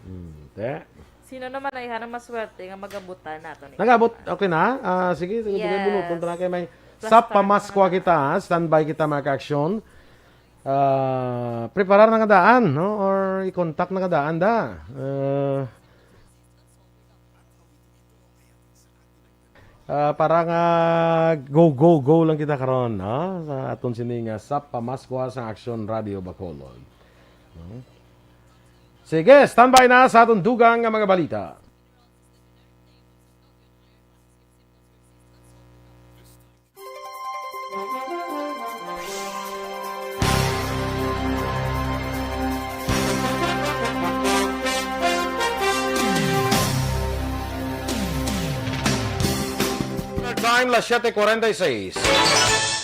Hmm, te. Sino naman ay hanang maswerte nga magabutan nato ni Nagabot, Papa? Okay na? Ah, sige, sige, sige, Yes. bunuton ta na kay may Plus sa pamaskwa five na. kita, ha? Standby kita, mga ka-aksyon. Ah, preparar na nga daan, no? Or i-contact na nga daan, da. Ah, Ah, para nga go, go, go lang kita karon, ha? Sa aton sini nga sa pamaskwa sa Aksyon Radio Bacolod. No? Sige, standby na sa aton dugang nga mga balita. Time, las siete cuarenta y seis.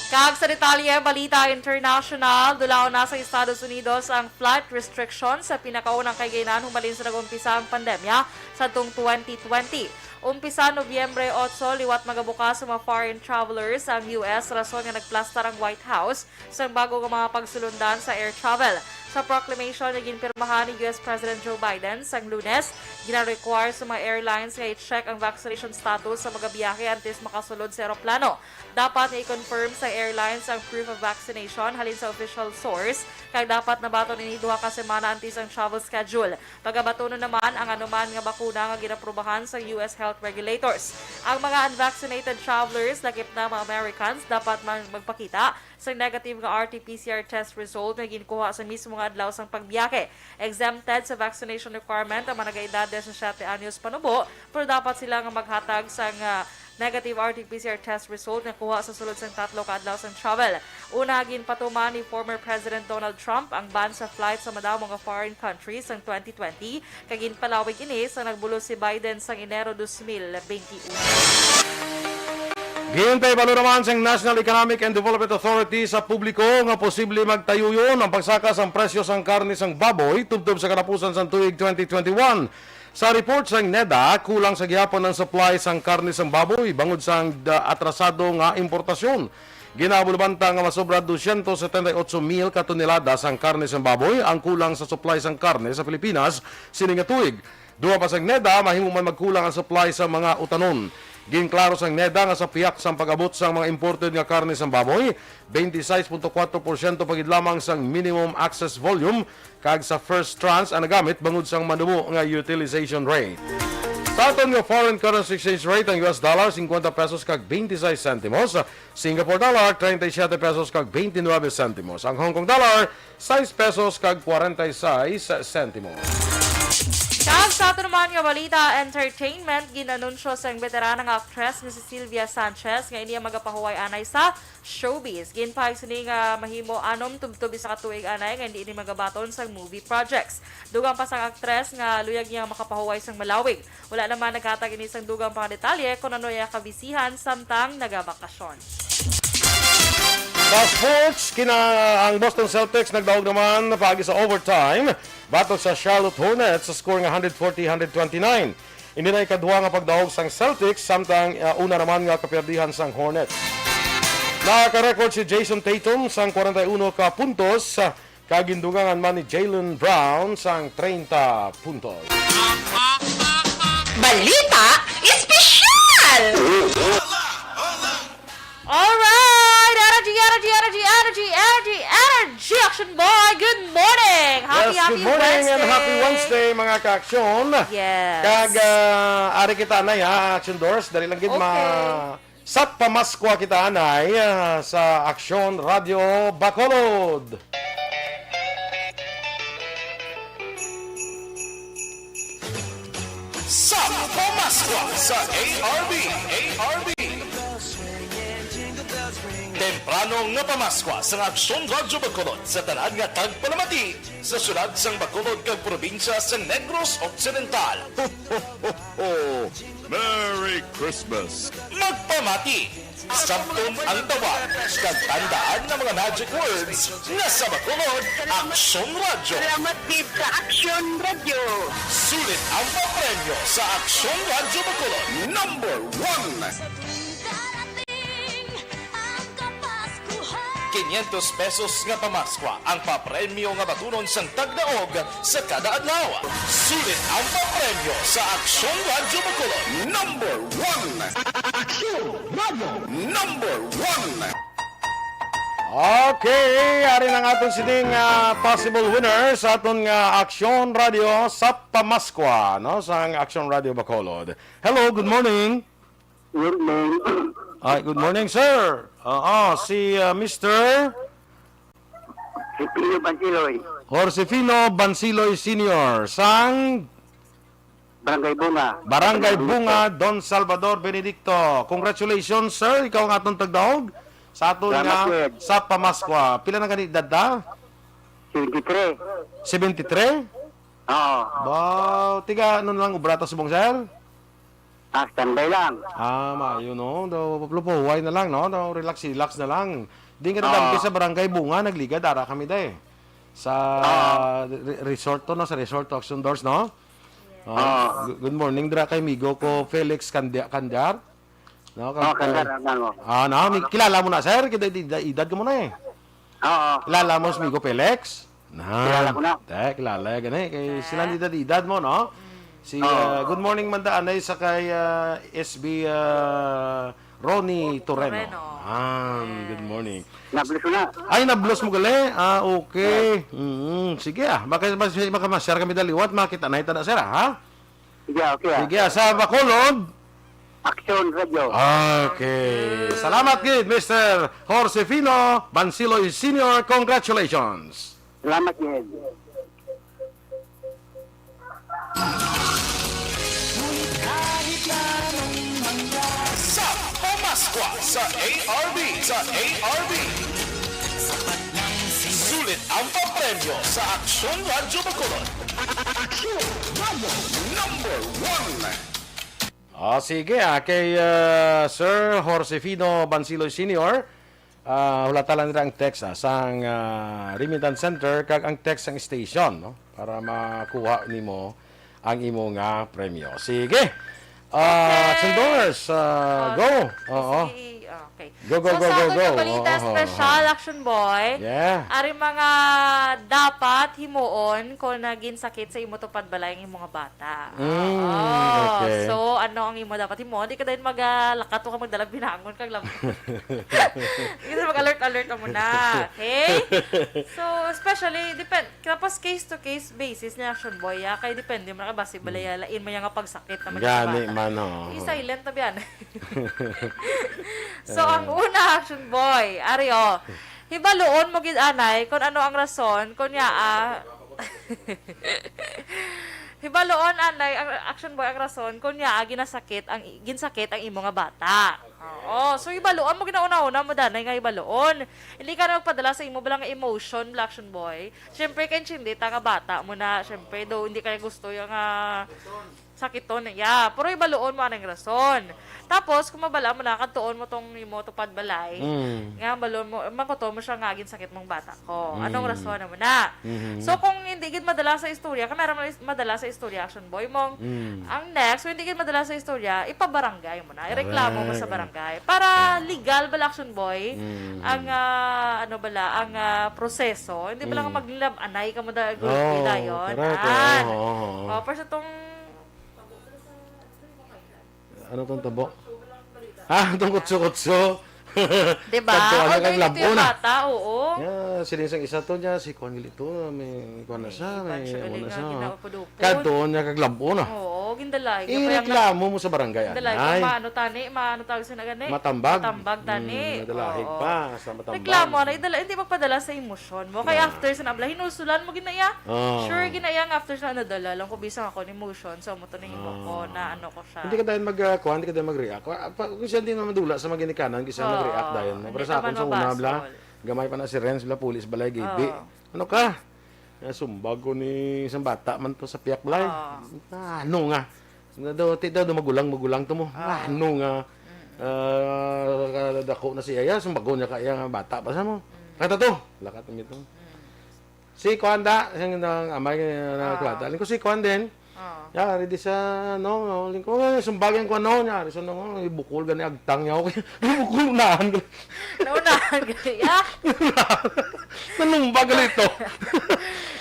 Kag sa detalye, balita international, dulaon na sa Estados Unidos ang flight restriction sa pinakaunang kahigayonan humalin sa nag-umpisa ang pandemya sa tong twenty twenty. Umpisa Nobyembre otso, liwat magabukas sa mga foreign travelers ang U S, rason nga nagplastar ang White House sang bago nga mga pagsulundan sa air travel. Sa proclamation nga ginpirmahan ni U S President Joe Biden sang Lunes, gina-require sa mga airlines nga i-check ang vaccination status sa magabiyahe antes makasulod sa eroplano. Dapat nga i-confirm sa airlines ang proof of vaccination halin sa official source, kag dapat nabaton ini duha ka semana antes ang travel schedule. Pagabatunon naman ang anuman nga bakuna nga ginaprubahan sang U S health regulators. Ang mga unvaccinated travelers, lakip na mga Americans, dapat man magpakita sang negative nga R T P C R test result nga ginkuha sa mismo nga adlaw sang pagbiyahe. Exempted sa vaccination requirement ang mga nagaedad disisiete anyos panubo, pero dapat sila nga maghatag sang, ah, negative R T P C R test result nga kuha sa sulod sang tatlo ka adlaw sang travel. Una, ginpatuman ni former President Donald Trump ang ban sa flight sa madamo nga foreign countries sang twenty twenty, kag ginpalawig ini sa nagbulos si Biden sang Enero dos mil benti uno. Ginpahibalo naman sang National Economic and Development Authority sa publiko nga posible magtayuyon ang pagsaka sang presyo sang karne sang baboy tubtob sa katapusan sang tuig twenty twenty-one. Sa report sang neda, kulang sa gihapon ang supply sang karne sang baboy bangod sang da-, atrasado nga importasyon. Ginaabulbanta nga masobra dosyentos setenta y ocho mil ka tonelada sang karne sang baboy ang kulang sa supply sang karne sa Pilipinas sini nga tuig. Duha pa sang neda, mahimo man magkulang ang supply sa mga utanon. Ginklaro sang neda nga sa pihak sang pag-abot sang mga imported nga karne sang baboy, twenty-six point four percent pa gid lamang sang minimum access volume kag sa first tranche ang nagamit bangod sang manubo nga utilization rate. Sa aton nga foreign currency exchange rate, ang U S dollar, cincuenta pesos kag twenty-seis centimos. Singapore dollar, treinta y siete pesos kag twenty-nueve centimos. Ang Hong Kong dollar, sais pesos kag kwarenta y sais sentimos. Kag sa ato naman nga balita, entertainment, gin-anunsyo sang beterana nga aktres nga si Sylvia Sanchez nga ini ang magapahuway anay sa showbiz. Ginpahayag sini nga mahimo anom tubtob isa ka tuig anay nga hindi ini magabaton sang movie projects. Dugang pa sang aktres nga luyag niya makapahuway sang malawig. Wala naman naghatag ini sang dugang pa nga detalye kon ano iya kabisihan samtang nagabakasyon. Sa sports, kina ang Boston Celtics nagdaog naman paagi sa overtime batok sa Charlotte Hornets sa score nga hundred forty, hundred twenty-nine. Ini na ikadua nga pagdaog sang Celtics, samtang, ah, una naman nga kapiyerdihan sang Hornets. Naka-record si Jayson Tatum sang kwarenta y uno ka puntos, ah, kag gindugangan man ni Jaylen Brown sang treinta puntos. Balita Espesyal! Alright! Energy, energy, energy, energy, energy, energy, Action Boy! Good morning! Happy, yes, happy good morning and happy Wednesday, mga ka-aksyon. Yes. Kag, ah, ari kita anay, ha, Action Doors. Dali lang gid, ma-, okay, sa pamaskwa kita anay, ah, sa Aksyon Radyo Bacolod. Sa pamaskwa sa A R B, A R B. Temprano nga pamaskwa sa Aksyon Radyo Bacolod sa tanan nga tagpalamati sa syudad sang Bacolod kag probinsya sa Negros Occidental. Merry Christmas! Magpamati! Sabton ang tawag kag tandaan nga mga magic words nga sa Bacolod, Aksyon Radyo. Salamat gid sa Aksyon Radyo. Sulit ang papremyo sa Aksyon Radyo Bacolod. Number one. Sa tuwing darating ang Kapaskuhan. Quinientos pesos nga pamaskwa ang papremyo nga batunon sang tagdaog sa kada adlaw. Sulit ang papremyo sa Aksyon Radyo Bacolod. Number one. Aksyon Radyo. Number one. Okay, ari na ang aton sining, ah, possible winner sa aton nga Aksyon Radyo sa pamaskwa, no? Sa Aksyon Radyo Bacolod. Hello, good morning. Good morning. Ay, good morning, sir. Oo, si, ah, Mister Sipilio Bansiloy. Jorsefino Bansiloy Senior, sang Barangay Bunga. Barangay Bunga, Don Salvador Benedicto. Congratulations, sir. Ikaw ang atong tagdaog sa aton Salamat, nga Kuya. Sa Pamaskwa. Pila na gani edad ta? Seventy-three. Seventy-three? Oo. Wow, tiga ano na lang obra ta subong, sir? Ah, standby lang. Ah, maayo, no? Daw, lupuway na lang, no? Daw, relax, relax na lang. Di nga Oo. Nadampi sa Barangay Bunga, nagligad, ara kami, day. Sa Oo. re-, resort to, no? Sa resort to, Action Doors, no? Oh, Oo. gu-, good morning, dira kay migo ko, Felix Candia-, Candiar. No, Oo, kag-, Candiar, ah, ano? Ah, no? Mi-, kilala mo na, sir? Kita di, di, edad ka mo na, eh. Oo. Kilala mo si Migo Felix? Na. Kilala ko na. Te, kilala, gani. Kay Eh? Sila edad-edad mo, no? Si, Oo. Ah, good morning, Manda Anay, sa kay, ah, S B, ah, Ronnie Torreno. Torreno. Ah, Yes. Good morning. Nablos ko na. Ay, nablos mo gali? Ah, okay. Yes. Mm, sige, ah. Baka, baka, baka ma-share kami daliwat, makita na ita na, sir, ha? Sige, okay, ah. Sige, ah, sa Bacolod? Action Radio. Okay. Salamat gid, Mister Jorsefino Bansiloy Senior. Congratulations. Salamat gid. Sa Pamaskwa sa A R B, sa A R B. Sulit ang papremyo sa Aksyon Radyo Bacolod. Aksyon Radyo number one. Ah, sige, ah, kay, ah, Sir Jorsefino Bansiloy Senior, ah, hulata lang nila ang text, ah, sang, ah, remittance center kag ang text sang station, no? Para makuha nimo ang imo nga premyo. Sige. Ah, Okay. Action Doors, ah, Ah, go. Oo. Sige, okay. Go, go, So, go, sa go, aton go. nga balita Oo, special, oo. Action Boy, Yeah. ari mga dapat himuon kung naginsakit sa imo tupad balay ang imo nga bata. Mm, Oo. Okay. So, ano ang imo dapat himuon? Di ka dayon mag, ah, lakat ka magdala binangon kag lam-, Di ka mag-alert-alert mo na. Okay? So, especially, depend, tapos case to case basis ni Action Boy, ah, kay depende mo na kay basi balay, ah, lain mo yung nga pagsakit naman sa Gani bata. Man, oo. I-silent na biyan. So, ang una, Action Boy, ari, oh, hibaluon mo gid anay kung ano ang rason, kung ya, ah, hibaluon anay ang Action Boy ang rason kung ya, ah, ginasakit ang, ginsakit ang imo nga bata. Oo. So, hibaluon mo gid na una-una mo danay nga hibaluon. Hindi ka na magpadala sa imo bala nga emotion, bala, Action Boy. Siyempre, kay intindi ta nga bata mo na, siyempre, do, hindi kaya gusto yung, ah, sakiton na iya. Pero hibaluon mo anang rason. Tapos, kung mabala mo na, kadtuon mo tong imo tupad balay, Mm. nga balon mo, mangkuton mo siya nga, "Ginsakit mong bata ko." Anong Mm. rason mo na? Mhm. So, kung hindi gid madala sa istorya, kung meron madala sa istorya, Action Boy, mong Mm. ang next, kung hindi gid madala sa istorya, ipabarangay mo na. Ireklamo mo sa Correct. Barangay. Para Ah. legal bala, Action Boy, Mm. ang, ah, ano bala, ang, ah, proseso. Hindi bala Mm. nga maglilab-anay ka mo da-, Oo, dayon. Correct. An. Oo, oo, oo. Oh, pero sa tong Ano tong tabo? Ah, tong kutso-kutso. Diba? Kadtuan na Although kag ito lab-o yung na. Bata, oo. Ya, siling sang isa to niya, si Kwan Gilito, may kwan na May siya, kwan may siya, amo galing na nga, siya. Ginaupod-upod. Kadtuon niya kag lab-o na. Oo, gindalay. Kaya pa yung Ireklamo mo sa barangay, gindalay, anay. Kung maano tani, maano tawag sa nagani? Matambag. Matambag tani. Mm, madalahig Oo. pa, sa matambag. Reklamo, ano, idala, hindi magpadala sa emosyon mo. Kaya Ah. after sa nabla, hinusulan mo ginaya. Oo. Sure, ginaya nga after sa nadala lang ko bisang ako ni emotion. So, mo to na himo ko Ah. na ano ko siya. Hindi ka dahil mag, ah, kuha, hindi ka dahil mag-react. Kuha, pa, kung siya hindi naman dula sa mga ginikanan, kasi Oo. mag-react dahil mo. Hindi Pero sa ka akon sa una, mababasol. Bla, gamay pa na si Renz, Bla, pulis, Balay, G B. Oo. Ano ka? Nga sumbag ko ni isang bata man to sa piyak, Blay. Oo. Ano nga? Nga daw, ti daw, daw magulang, magulang to mo. Oo. Ano nga? Mm-mm. Ah, dako na siya, ya, sumbagon niya ka, iya nga bata pa sa mo. Mm. Kata to, lakat na ito. Mm. Si Kuan da, siyang nang amay nga Oo. nagkwata. Lingkod si Kuan din. Oo. Ya, ready sa, no, no, lingkod, eh, sumbagan ko, ano, niya, reason, no, ibukol gani agtang niya, okay. Ibukol na, ano. Naunahan gali, ah. Nanumba gali ito.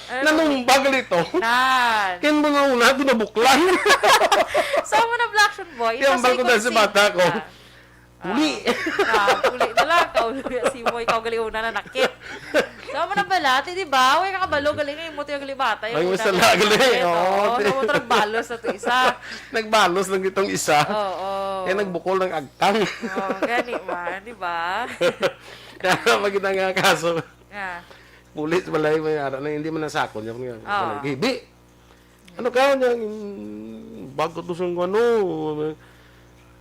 Ano? Nanumba gali ito. Nan. Kaya mo nga una, ito nabuklan. So, mo na, Black Action Boy. Kaya ang balko dahil sa bata ko. Ah. Puli. Ah, puli na lang. Kauli si mo, ikaw gali una na nakit. So, amo na bala, ti, di ba? Way ka kabalo, galing nga imo to yung libata, yung Ay, may ina sala, ni galing. Janet, Oo, oo, ti. Namoto nagbalos na to isa. Nagbalos lang itong isa. Oo. Kaya nagbukol ng agtang. Oo, gani man, di ba? Kaya pag ina nga kaso, Nga. Pulis, balay, may ara na, hindi man nasakon. Yung, yung, Oo. Balay. Gibi! Ano ka, niya, mm, bago to sa ano,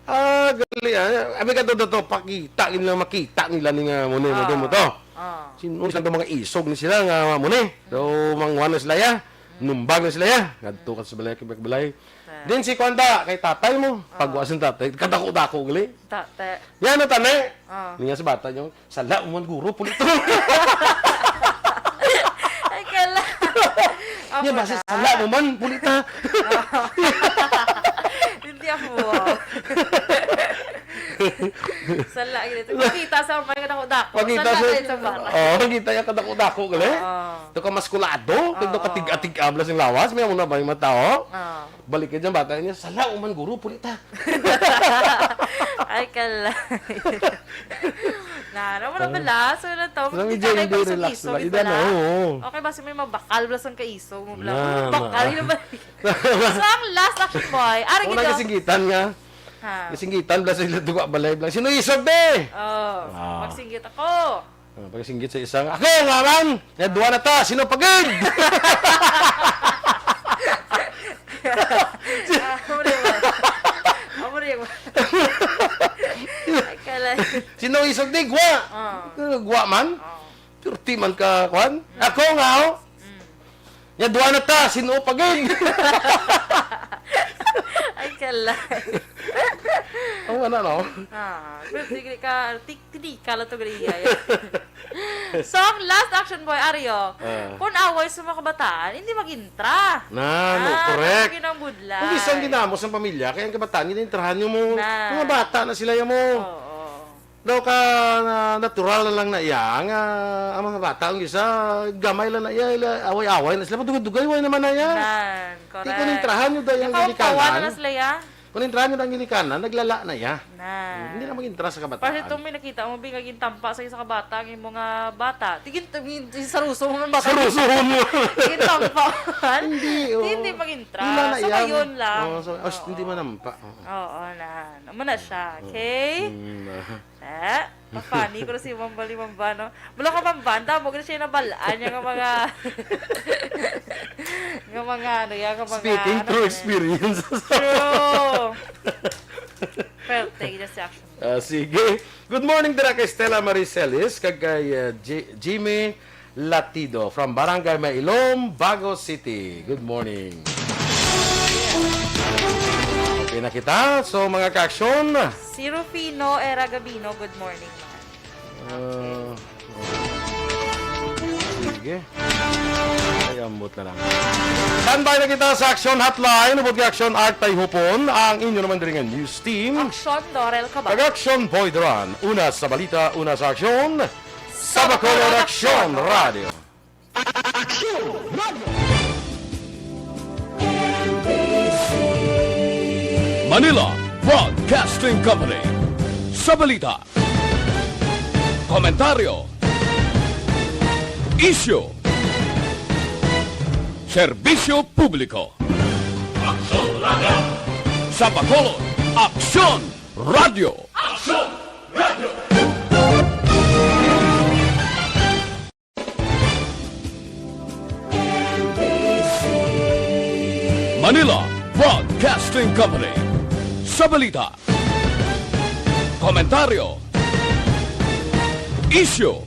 ah, gali, ah, abi ka to, to, to, pakita, nila, makita nila ni nga, mo ni, mo to, mo to. Ah. Sino sila to mga isog ni sila nga, mo ni? So, mangwa na sila, ya. Numbag na sila, ya. Ngadto ka sa balay, kibak balay. Ah. Din si Kwanda, kay tatay mo. Ah. Pagwa sa tatay, kadako-dako, gali. Tate. Yan, ang tani. Ah. Niya sa bata niyo, "Sala mo man, guro, pulito." Ay, kala. Niya, Ako basta na. "Sala mo man, pulita." Hindi ako. Sala, ganito. Makita sa mga kadako-dako. Makita Sala sa, kayo sa bata. Oo, makita niya kadako-dako, gali. Oo. Ito ka maskulado, Oo. Ito ka tig-atig-ablas ng lawas, may amo na ba yung mga tao? Oo. Balik ka dyan, bata niya, "Sala mo man, guro, pulita." Ay, kalay. Na, ano mo na Ah. pala? So, na to. Alam mo, Hindi ka na J M D, relax ipag-isog-isog, lang. Ida na, wala? Oo. Okay, basta may mabakal, wala sang kaisog mo, wala? Na, Bakal, na. Yun ba? So, ang last action, boy. Ari Una gid, oh. Kasinggitan nga. Ha? Kasinggitan, bla sila duwa balay, bla. Sino isog, be? Oh, Ah. Magsinggit ako. Ah, pagsinggit sa isang, "Ako nga man! Nga duwa na ta! Sino pagid?" Ah, amo rin mo. Amo rin mo. Ay, kalay. "Sino isog di? Gwa!" Ah. "Gwa man? Ah. Pirti man ka, kwan? Mm. Ako nga, oh!" Mm. "Nga duwa na ta! Sino pagid?" Ay, kalay. Ang ano, no? Ah, pero sige ka, tik-, Hindi ka lang to, gali, iya, iya. So, ang last action, boy, Ario, Ah. Kung away sa mga kabataan, hindi mag-intra. Na, no, Ah, correct. Ang ginambudlan. Kung bisan ginamos ang pamilya, kaya ang kabataan, ginaintrahan nyo mo. Na. Mga bata na sila, ya mo. Oo. Daw ka, na, natural na lang na iya, nga ang mga bata, ang isa, gamay lang na iya, ila, away-away na sila, padugay-dugay, way naman na iya. Nan, correct. Di ko nintrahan nyo, dahil ang Nakaupawan ginikanan. Na sila, ya? Kung intrahan nyo ang ginikanan, naglala na ya. Na. Hindi na mag-intra sa kabataan. Kasi itong may nakita mo, Bing, nga gintampa sa isa ka bata, ang imo nga bata. Tigin, tigin, saruso mo man bata. Saruso mo. Gintampa. Hindi, oh. Hindi mag-intra. Wala na Sa yan. Ngayon lang. Oh, so, as, Oo. Hindi manampa. Oo. Oo, na. Amo na siya. Oo. Okay? Mm, ah. Eh, pa-funny ko na si Mamba ni Mamba, no? Wala ka, Mamba, ang damo ko na siya nabalaan niya nga mga, nga mga, ano, yan, nga mga, Speaking ano, through eh. Experience. True. Pero, take it as action. Ah, sige. Good morning, dira kay Stella Marie Celis, kag kay, ah, Ji-, Jimmy Latido from Barangay Mailom, Bago City. Good morning. Okay na kita. So, mga ka-aksyon. Si Rufino Era Gabino, good morning, ma'am. Ah, okay. Sige. Ay, ambot na lang. Standby na kita sa Action Hotline. Ubod nga Action Art Tayhupon, ang inyo naman diri nga news team. Action Dorel Cabal. Kag Action Boy Duran. Una sa balita, una sa aksyon. Sa Bacolod Action Radio. Action Radio. Manila Broadcasting Company. Sa balita, komentaryo, isyu, serbisyo publiko. Action Radio. Sa Bacolod, Action Radio. Action Radio. Manila Broadcasting Company. Sa balita, komentaryo, isyu,